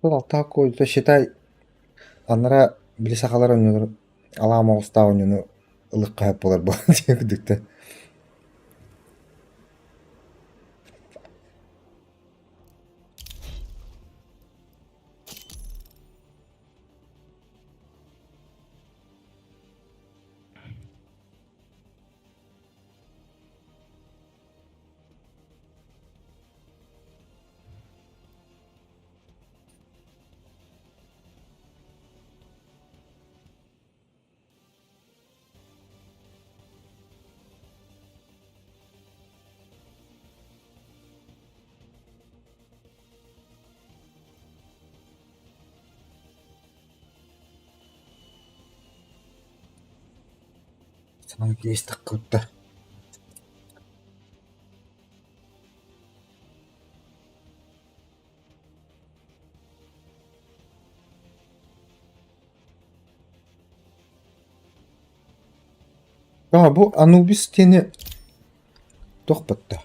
Ол алтаах куолута считай анараа били сахалар оонньуулар алаа моҕустаах оонньууну ылыахха сөп буолар буолан диэн курдук Санаан киэстэххэ Аа, бу Анубис диэни туох батта?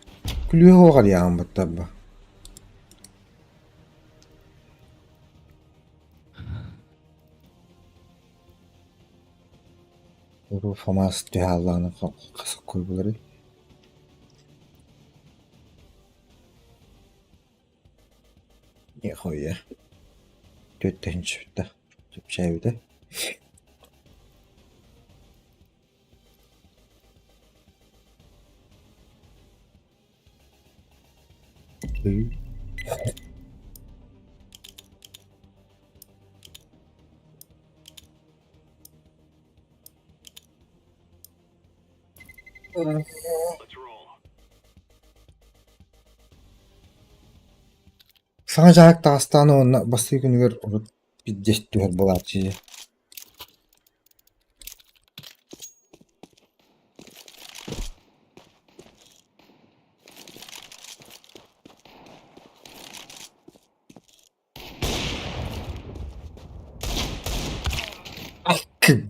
Күлүө уоҕарыйаҕын баттарба. Уруу Фомас түһэ хас куйбуларый? Нихуя. Түөрт Чэпчээбитэ. Саҥа дьаһык таҕыстаҕына уонна бастакы күнүгэр урут биирдэ түһэр буолааччы дии.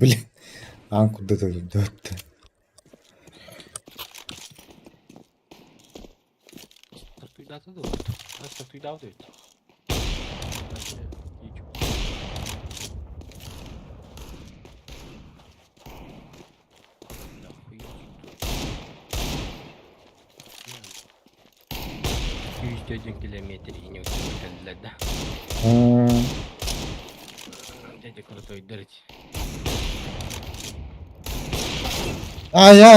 Блин, аан курдат өлөрдө. Стартуйдаата дуо? Стартуйдаабыт эбит. 104 километр иһин кэллилэр да. Дядя крутойдар эти. Ая.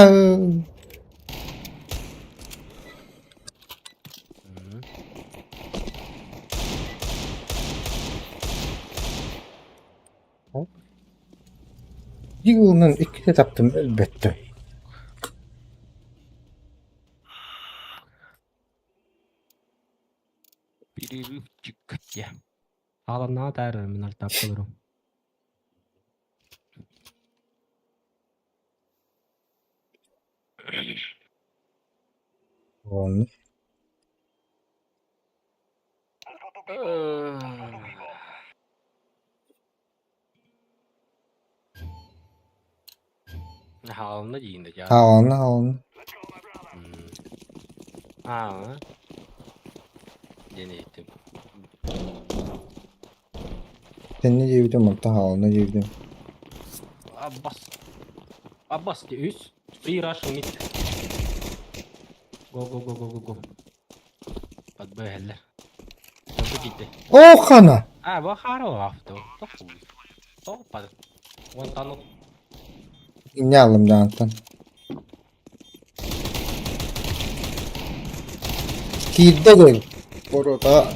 Дигылынан иккитэ таптым өлбөттө. Перерывчик дьэ. Хааланнаҕа таарар мин артаапка олорум. Онно Хааланна диин да дьаа. Хааланна хааланна. Аа. Диэн иһиттим. Тэннэ диэбитим онтон хааланна диэбитим. Аббас. Аббас үс. Free rush mid. Go go go go go go. Подбэһэллэр. Онту киирдэ. Оо хана! А, бу хаара авто. Тохуй. Тоқпады. Уонтан Инньэ аллым дьаантан. Киирдэ гой. Боруота.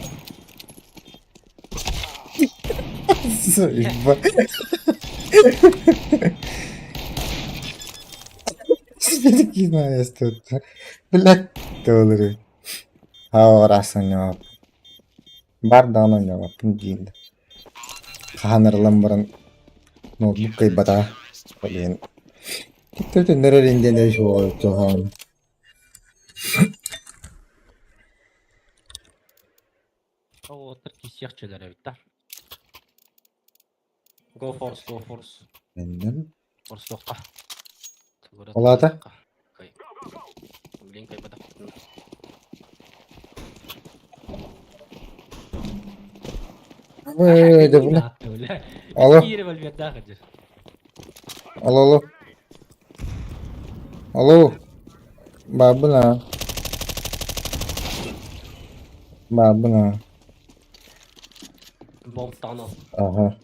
Блядь, доллары. Хаҕараассаҥҥа Бар даҕаны оонньообоппун диин да. Хаһан арыллан баран. Ноутбук кыайбатаҕа. Ол иһин төттөрү диэн өй Оҕуоттар киирсиэхчэлэр эбит да. Go force, go force. Форсуохха. Ол аата? Блин, кайбатах. Алло. Алло, алло. Алло. Баабын аа. Баабын аа. Бомбтано. Ага.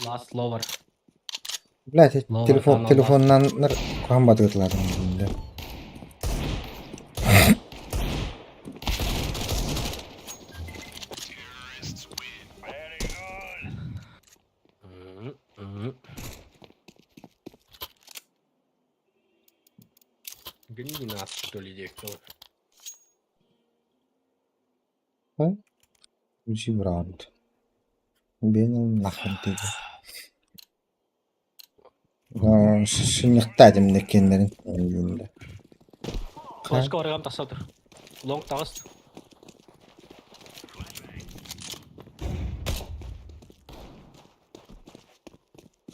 Last lower. Блядь, телефон телефоннан куһаҕан батыытылаатым. Гни нас, что ли, диэки. Включи брат. Бенин нахуй диги. Сынньахтаатым дэккиэннэрин Флешка орегам тахсатыр. Лонг таҕыс.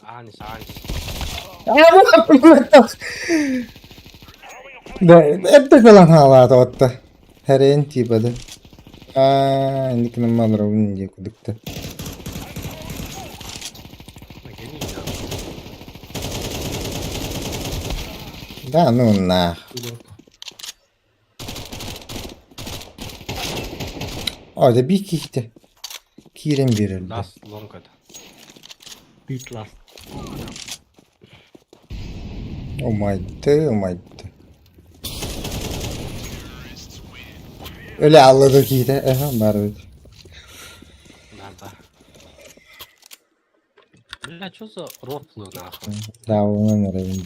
Аанис, аанис. Да, эрдэ кэлэн хаалаата отта. Хэрэйин тиипэдэ. Аа, инникинэн маларабын дии кудукта. Да, ну нах. О, да биир киһитэ киирэн биэрэр. Last long это. Beat last. Умайды, умайды. Өлө аллыды киһитэ, эһэ баар эбит. Надо. Бля, что за рофлы нахуй? Да, онон эрэбин.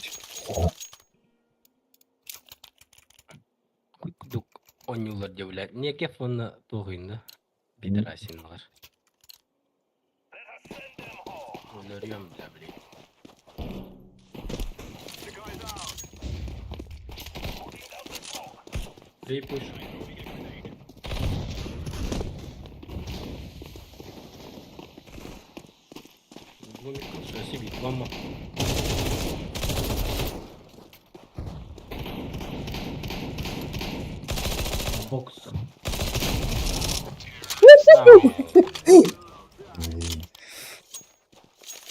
Кудук оонньууллар дии, блядь. Некев уонна туох да? Пидорасиналар. Өлөрүөм, бля, блин. Три push. Спасибо, мама. Бокс.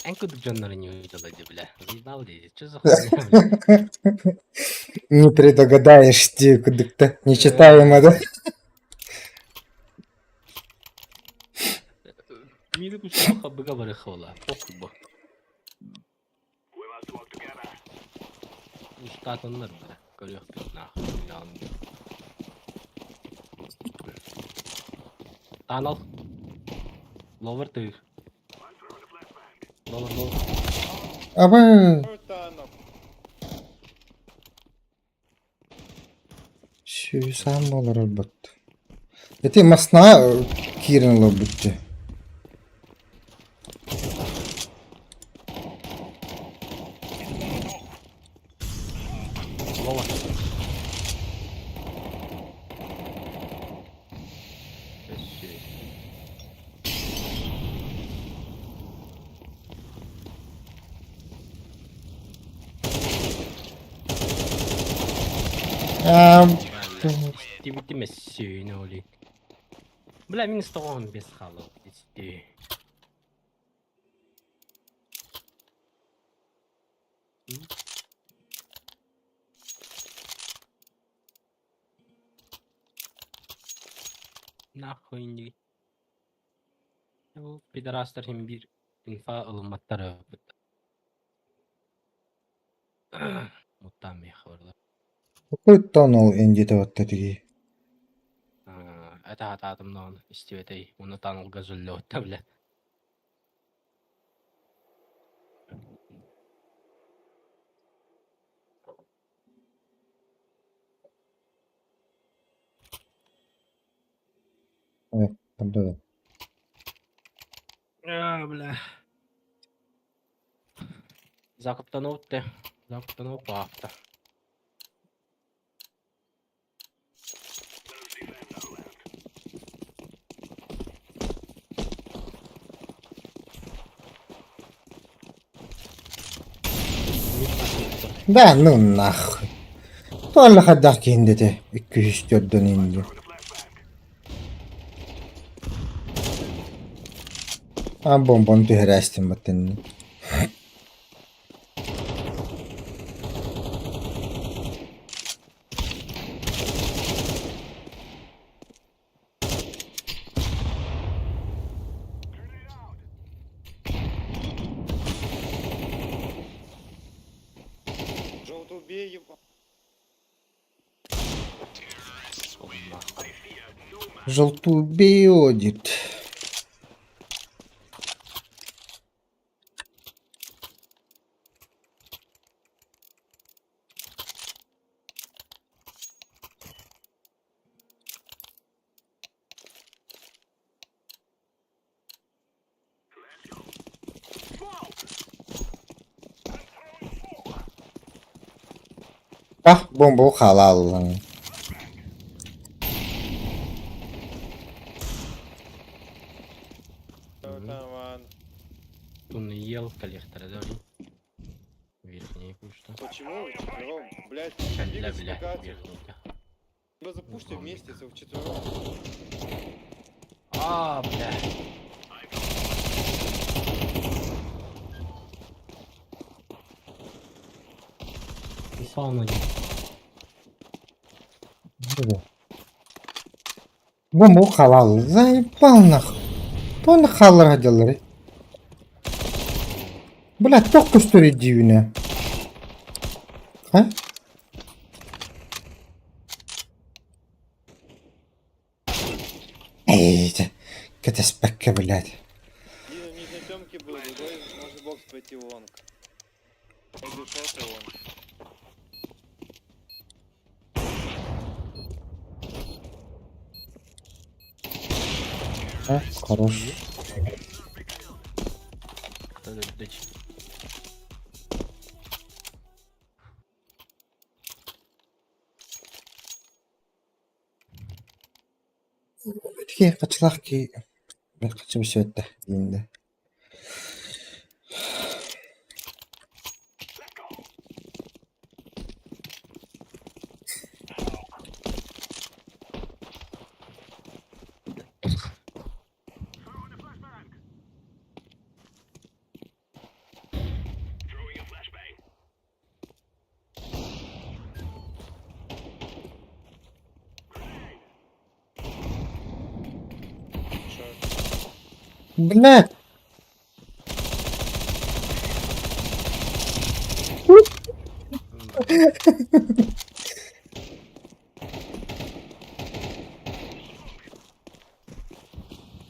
Эн кудук дьоннору не увидела, бля. Заебал дии, что за хуйня, бля? Не предугадаешь дии кудукта. Нечитаемо, да? Мири кусаха быга барыхола. Похуй бо. Устатаннар, бля. Көрүөхпүт нахуй. Танал. Lower тыыр. Lower, lower. Аба. Сүүсаан буолар Ити масна киирэн олорбут Lower. Өссө. Аа, Истибитим өссөйүнэ оли. Бля, минус 95 хаалла. Исти. Нахуй не. Бу пидорастар хим биир инфа ылымматтар ыппыт. Муттаан миэхэ барылар. Какой ол эндите отта тиги. Это хатаатым даҕаны истибэтэй. Уонна таналга зөллөҕүттэ бля. Э, да. А, бля. Закуптанут те. Закуптанут паапта. Да ну нахуй. Туалла хайдах киһиндэтэ икки үс төрдөн инди. А бомбон түһэрээстим баттынны. Желтый убей его. Желтую биодит. Бах бомба халаллан. Там, Туннел коллектора даже. Верхний пусто. Почему вчетвером? Блять, Бля, двигаться бля, по карте. верхний. Вы запушьте вместе, все вчетвером. А, бля. Упал на Бомба халал. Заебал нахуй. Тоны халлар хаджалары. Бля, тох көстөр дивine. Ha? Эй, кэтеспэккэ, блядь. Один у нижней темки был, другой может бокс пойти в лонг. Пойду шорт и лонг. А, хорош. Тики качылах ки. Качым сөтті дейінде. Шорт. Блядь.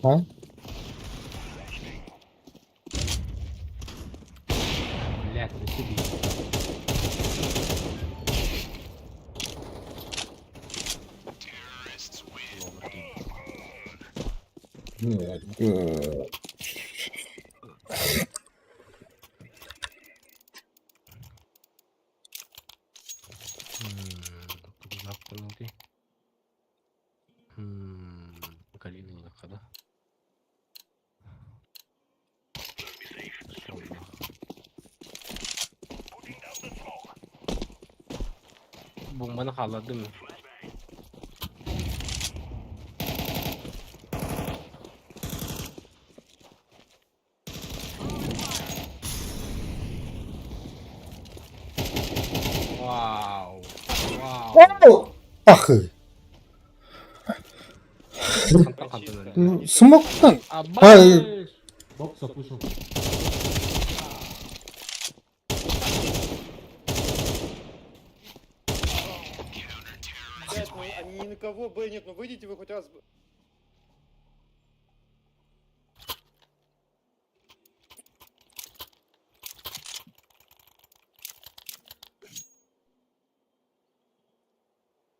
А? Блядь, ну тебе. Блядь. Замкнутый. Калина когда. Бомбаны халадым. Вау. Вау. Ахы. Смоктан. Абай. Бокс запушил. Блять, ну они ни на кого Б нет, ну выйдите вы хоть раз.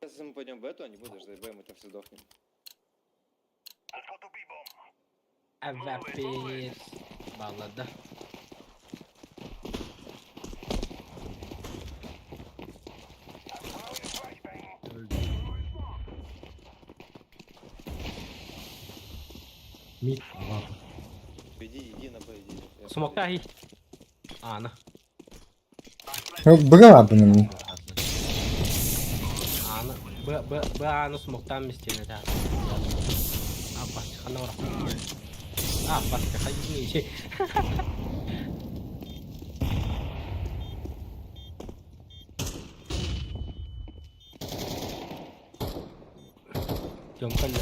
Сейчас мы пойдем в эту, они будут ждать Б, мы там все сдохнем. Авапес баллада. Мид авап. Иди, иди на Б, иди. Я Смокта хи. Аана. Быга баарбын Аана Б Б Б ааны смоктаан мистиэнэ таа. Аппас ханна ора. Аппас хайы. Дьон кэллэ.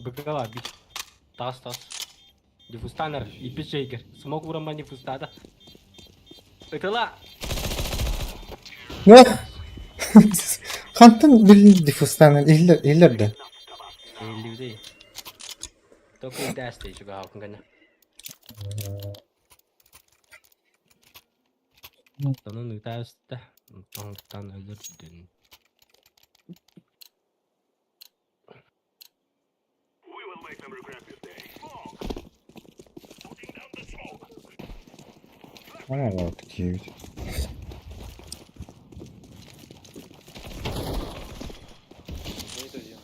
Быгала бит. Тас тас. Дифустанер, иппит Смог урамма дифустаата. Ытыла! Хантан билин дифустанан иһиллэр иһиллэр да? Иһиллибитий. Только дасты чугаһаакын кэннэ. Онон ыытаабыста, онтон өлөрдүн. Аа, киэбит. Мид один.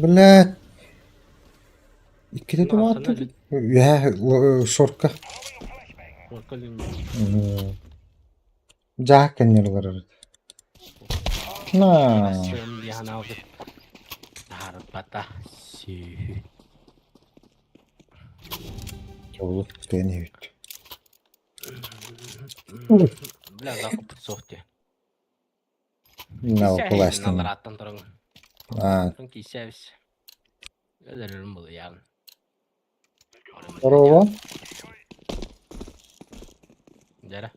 Блядь. Иккитэ тумааттын. Үөһээ шорка. Шорка Дьаһах кэннигэр олорор этэ. На Таһаарбата сүөһү. Дьолу тыан иһит. Бля, закуппут суох дии. На кулаастан. Алларааттан туран. Аа. Киисээбис. Өлөрөрүм булуйаҕын. Здорово. Дьэрэ.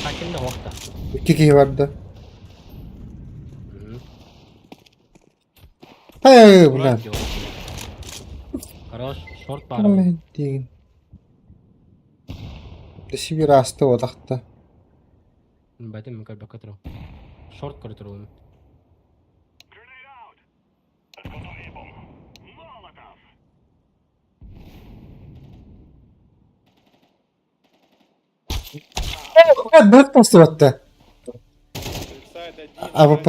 Хаким да уохта. Икки киһи барда. Эй, бля. Хорош, шорт баар. Диигин. Сибир ааста уотахта. Бэтим көрбөккө турум. Шорт көрө турум. Бэрт тахсыбатта. Бэксайд один. АВП.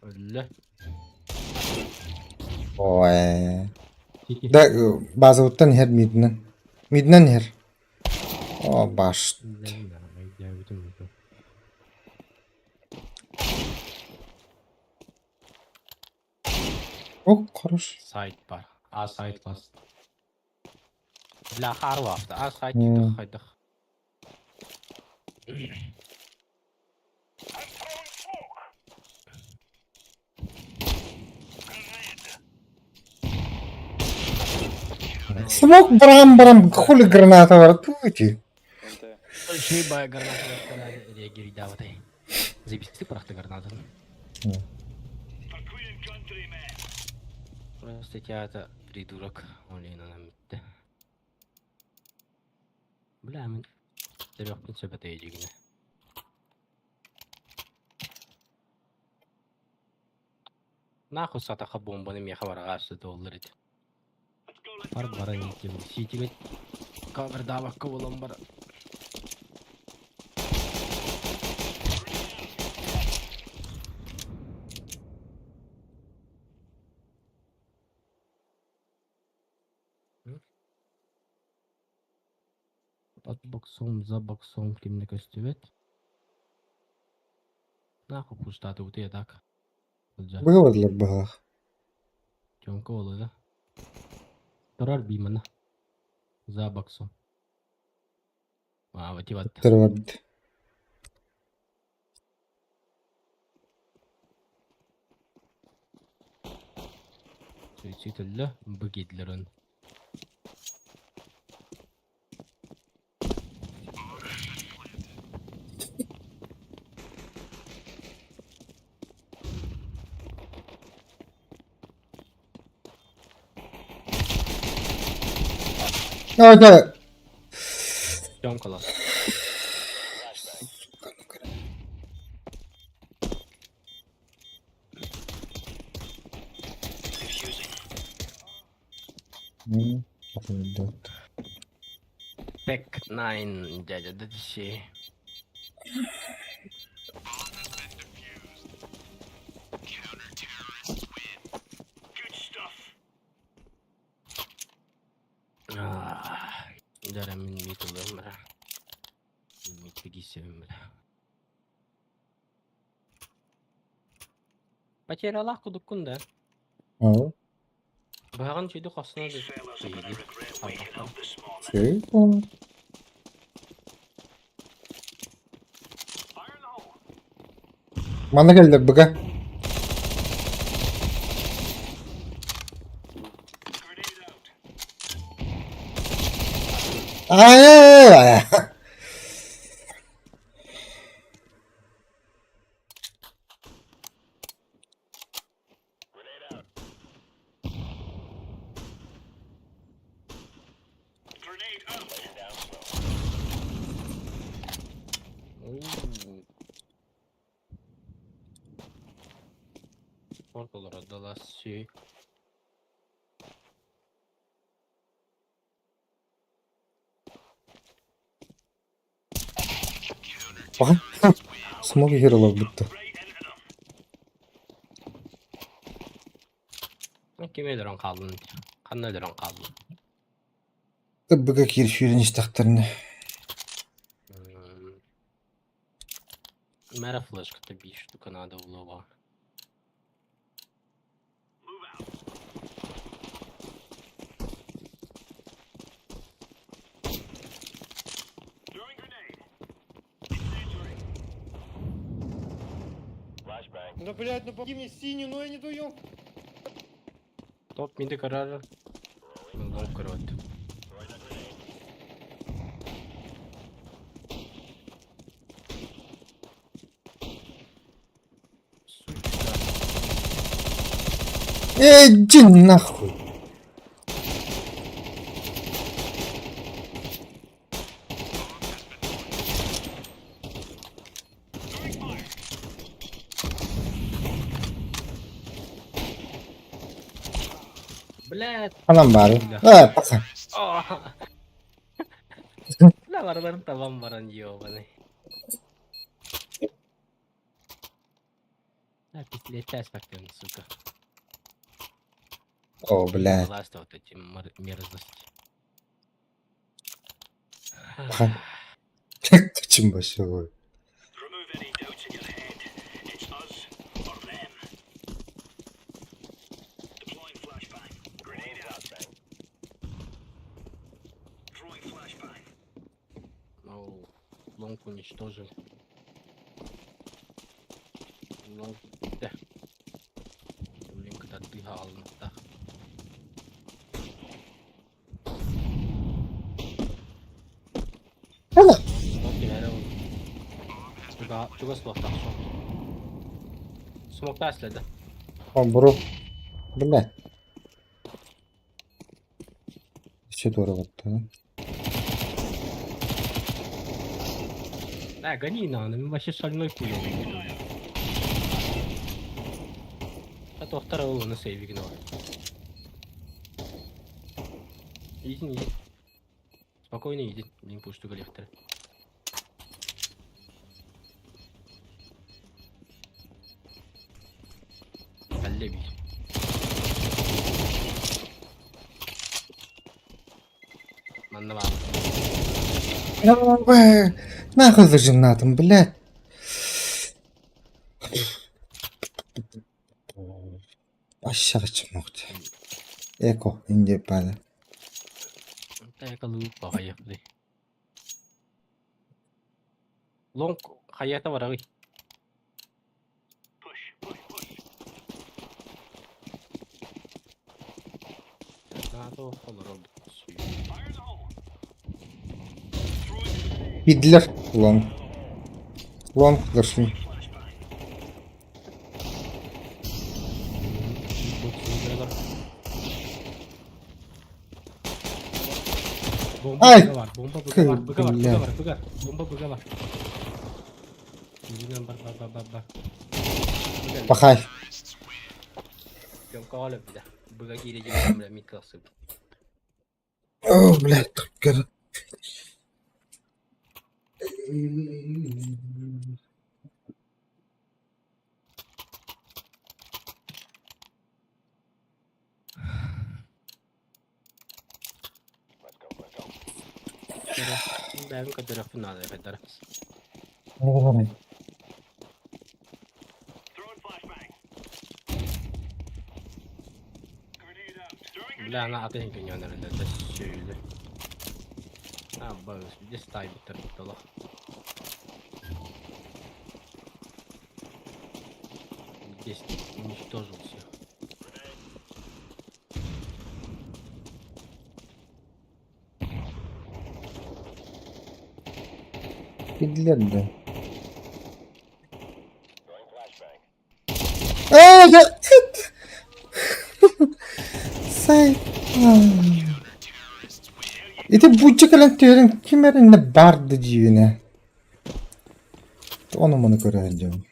Өллө. Ой. Да, базабыттан иһэр мидинэн. Мидинэн иһэр. О, баш. О, хорош. Сайт бар. А сайт бас. Бля, хаар А сайт хайдах. Смог барам-барам, хули граната бар, туйте. НТ. Большой бай граната реагируйдаабатай. Заебись бырахта гранатын. Просто тебя это придурок. Олейн анан бүттэ. Бля, мин төрүөхпүн сөп этэ дьигинэ. Нахуй сатаха бомбаны миэхэ бараҕа доллар ити. Бар баран икким сиитибит кавердаабакка буолан баран. От боксом за боксом кимне көстүбэт. Нахуй пустаты утуйа так. Быга бардылар быһалаах. Тёмка буолла да. Турар бимана. За боксом. А, вот Туттара барбыт. Суицид өллө, бу киирдилэр он. Да. Тёмкалар. Tech 9 дядя, да десе. Дьэ мин мит ылыам эрэ. Мит киирсэбин эрэ. Потерялаах кудуккун да. Aa, Быһаҕын чүйдү хосуна да биһиги харбахтан. şey bu. Манна кэллэр быга. Ай! Ортолоро далас сүй. Смог иһэр олорбутта. Кими өлөрөн хааллын? Ханна өлөрөн хааллын? Быга киир сүүрэн истэхтэринэ. Мэра флешката биир штука надо булуоҕа. Да блять, ну помоги мне синюю, ну я не даю. Топ миди көрөр. Лонг көрөт. Сучка. Иди нахуй! Блядь. Ханан баары. Э, паха. Бля, барыларын табан баран ёбаный. Да, пистолет спектр, сука. О, блядь. Ласта вот эти мерзости. Паха. Качым башыбой. Ну, лонг уничтожили. Лонг, да. Блин, когда ты да. Hala. Чугас суохтаах суох. Смоктаа следа. О, бро. Блядь. Все туора баттаҕа. Да, гони на, он вообще шальной пулей А то второго на сейве гнал. Иди, иди. Спокойно иди, не пусть лектор. Аллеби. Манна баар. Нахуй зажимнатым, блядь. Aşağı çıkmak. Eko ince bana. Тайкалыы баҕайы. Лонг хайата барагый. Надо холороб. Бидлер. Лонг. Лонг дошли. Бомба Ай! быга бар, бомба быга бар, быга бар, Бля. быга бар, быга. Бомба быга бар. Yüzünden бар, бар, бар, бар, бар. Быга Пахай. Тёмка өлбүтэ. Быга киирэ дьиҥэр бля мид тахсыбыт. О, блядь, көр. Бэйэм көрдөрүөхпүн наада эбэтэр. Бля, ана атын күннэн эрэллэр сүөлү. А, бабыс, здесь тайбыттар буттала. Здесь уничтожил всех. Киирдилэр да. Ээ, дьэ, Сай. Ити бучча кэлэн түһэрин ким эрэ иннэ баар да дьиибинэ. Ону-маны көрө сылдьабын.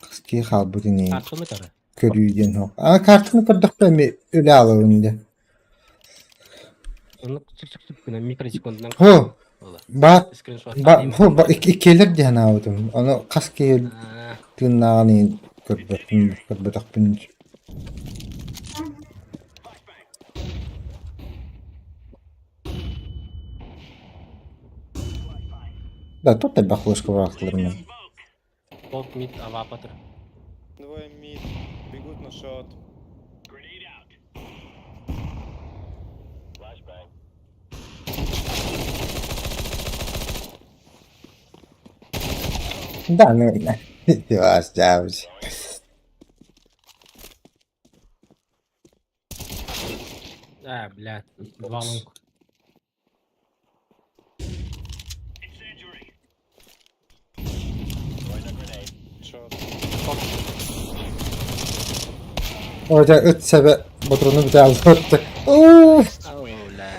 Хас киһи хаалбыт ини Картаны көрө. көрүү диэн суох. А картаны көрдөхпө эмиэ үлэ аалабын дьэ. Оннук сүк-сүк гынан микросекундунан Һо, буолар. баар Скриншот ба һо ба иккиэлэр дии санаабытым. Ону хас киһи тыыннааҕын иһин көрбөппүн, көрбөтөхпүн. Да, тут элбэх флешка баахтыларынан. Пол мид авапатыр. Двое мид. Бегут на шот. Да, ну, Дьаабыс. А, блядь, два лонг. Шот. О, дьэ, ыт сэбэ ботуруну бүтэ албатты. Уу! Ау, бля.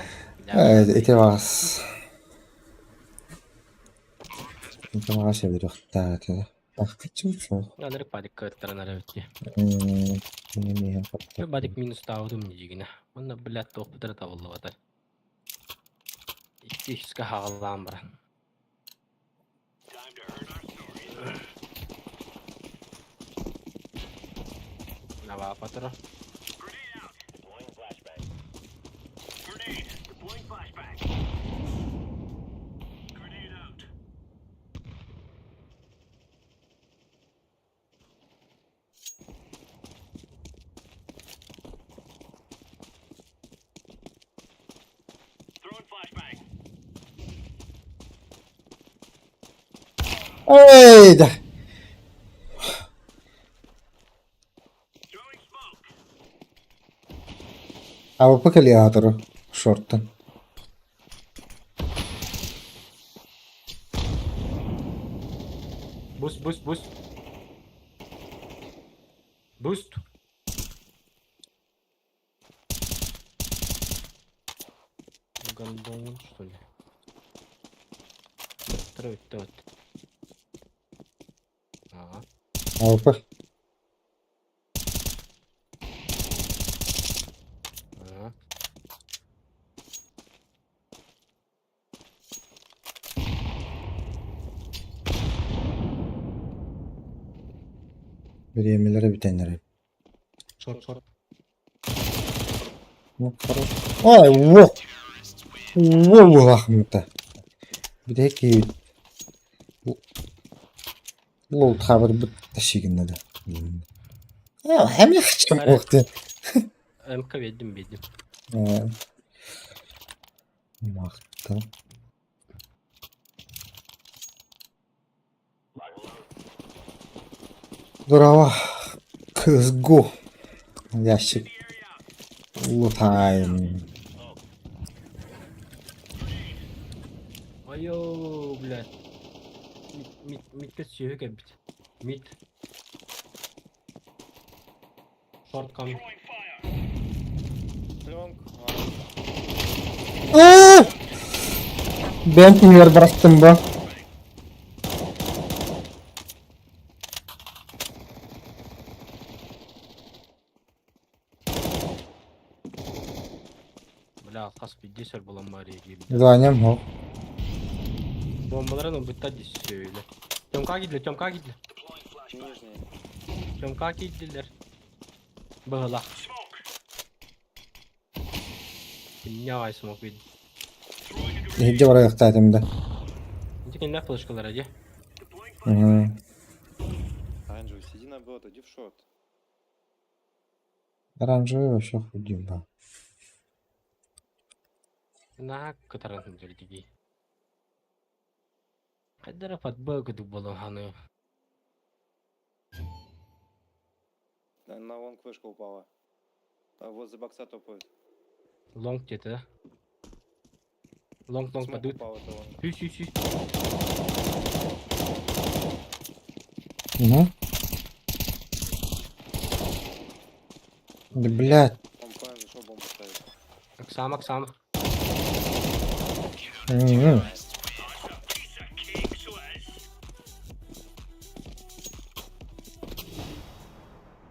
Э, ити баҕас. Ити баҕас эбириэхтээх этэ. Анырык бадик кыаттаран эрэбит М, миэхэ Бадик минус таабытым дьигинэ. Уонна, блядь, туохпут эрэ табыллыбата. Икки үскэ хаҕалаан баран. Навапатыра. Эй, да. АВП кэлиатору шортан. Буст, буст, буст. Буст. Гондон, что ли? Троить Ага. АВП. Ага. Бириэмэлэрэ бүтэн эрэр. Шорт, шорт. Ну, хорош. Ой, во! Во булахмыта. Бүтэһик киһи лоут хабарбыт ташигинна да. Эмиэ хачым МК биэрдим, биэрдим. Махтал. Здорово. CSGO. Ящик. Лутаем. Айоо, блядь. Мид, мид, мидкэ сүөһү кэлбит. Мид. Шорт кам. Пленг. Ээ! Бэйэм түһүөр барастым бу. Бля, хас биирдии сөр булан баар диэбит. Званием хоп. Бомбаларын ылбыттар дии сөйлө. Тёмка киирдилэр, Тёмка киирдилэр. Нижний. Тёмка киирдилэр. Быһылах. Кинне аҕай смок видно. Иһирдьэ барайахтаатым да. Ити кинилэр флешкалара дии. Мм. Оранжевый, сиди на бот, иди в шорт. Оранжевый вообще худим ба. Наһаа кытаран сылдьар дии. Хайдара эрэ подбой курдук буолан ханыыр. На лонг вышка упала. А возле бокса топают. Лонг где-то, да? Лонг, лонг Смок падут. упал, это лонг. Сүй, сүй, сүй. Угу. Да блядь. Он понял, зашел бомбу ставить. Оксама, Оксама. М-м.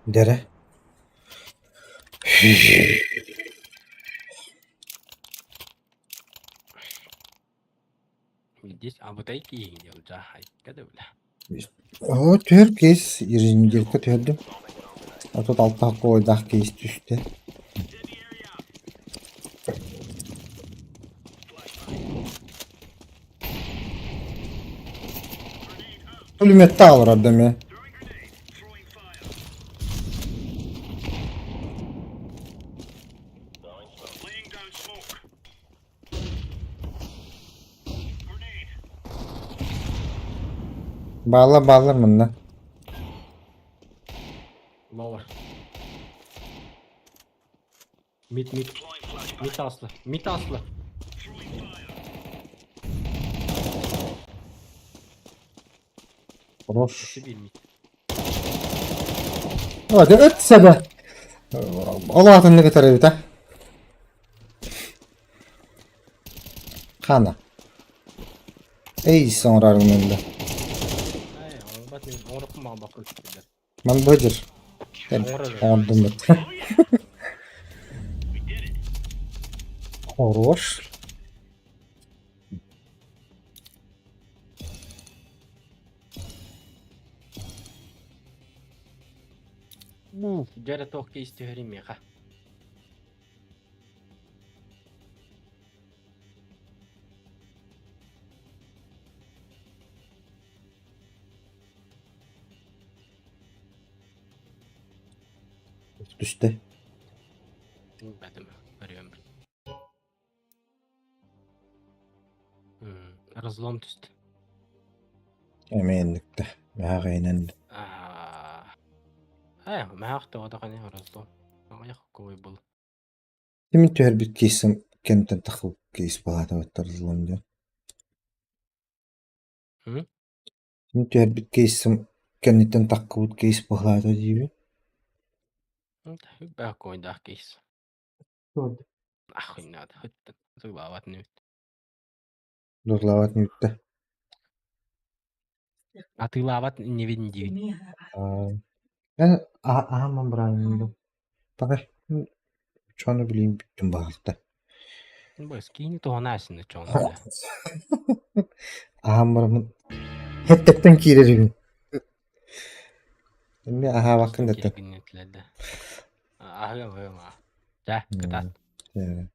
Дэрэ. Здесь абытайки дьаһайка да бля. Оо, түһэр кейс еженеделька түһэрдим. 36 холкуойдаах кейс түстэ. Пулеметтаах олорор да эмиэ. Бааллар бааллар манна. Lower. Mid mid. Mid aslı. Mid aslı. Хорош. Өссө биир mid. Ой, ыт сэбэ. Ол аатыннык ытар эбит а. Хана. Эй, соҥорааргын ылла. Эй, оҥорбот мин оҥороккун баҕарбакка үстүлэр. Ман быдьыр. Оҥорор эрэ. Оҥордум Хорош. Дьэ эрэ туох кейс түһэрий миэхэ. Түстэ. Билбэтим, көрүөм. Разлом түстэ. Эмиэ инниктэ. Мэһэҕэйинэн Ээ, мэһээх тоҕо разлом. Аҕыйах куой был. Кимин түһэрбит кейсим кэмтэн тахсыбыт кейс балаатабыттар разлом диэн. Мин түһэрбит кейсим кэнниттэн таххыбыт кейс быһылаата диибин. Бээх куойдаах кейс. Нахуй надо, сылаабат нүт. Дурулаабат нүттэ. Атыылаабат иннибин диибин. Аһааммын быраабын Пакай, чону билиим бүттүм баҕалта. Быс киини туһанаасына чону бля. Аһаан бараммын һэттэттэн киирэр үһү. Эмиэ аһаабаккын да Кииргиннэтилэр да. Аһыам аһыам аа. Чэ, кытаат. Ээ.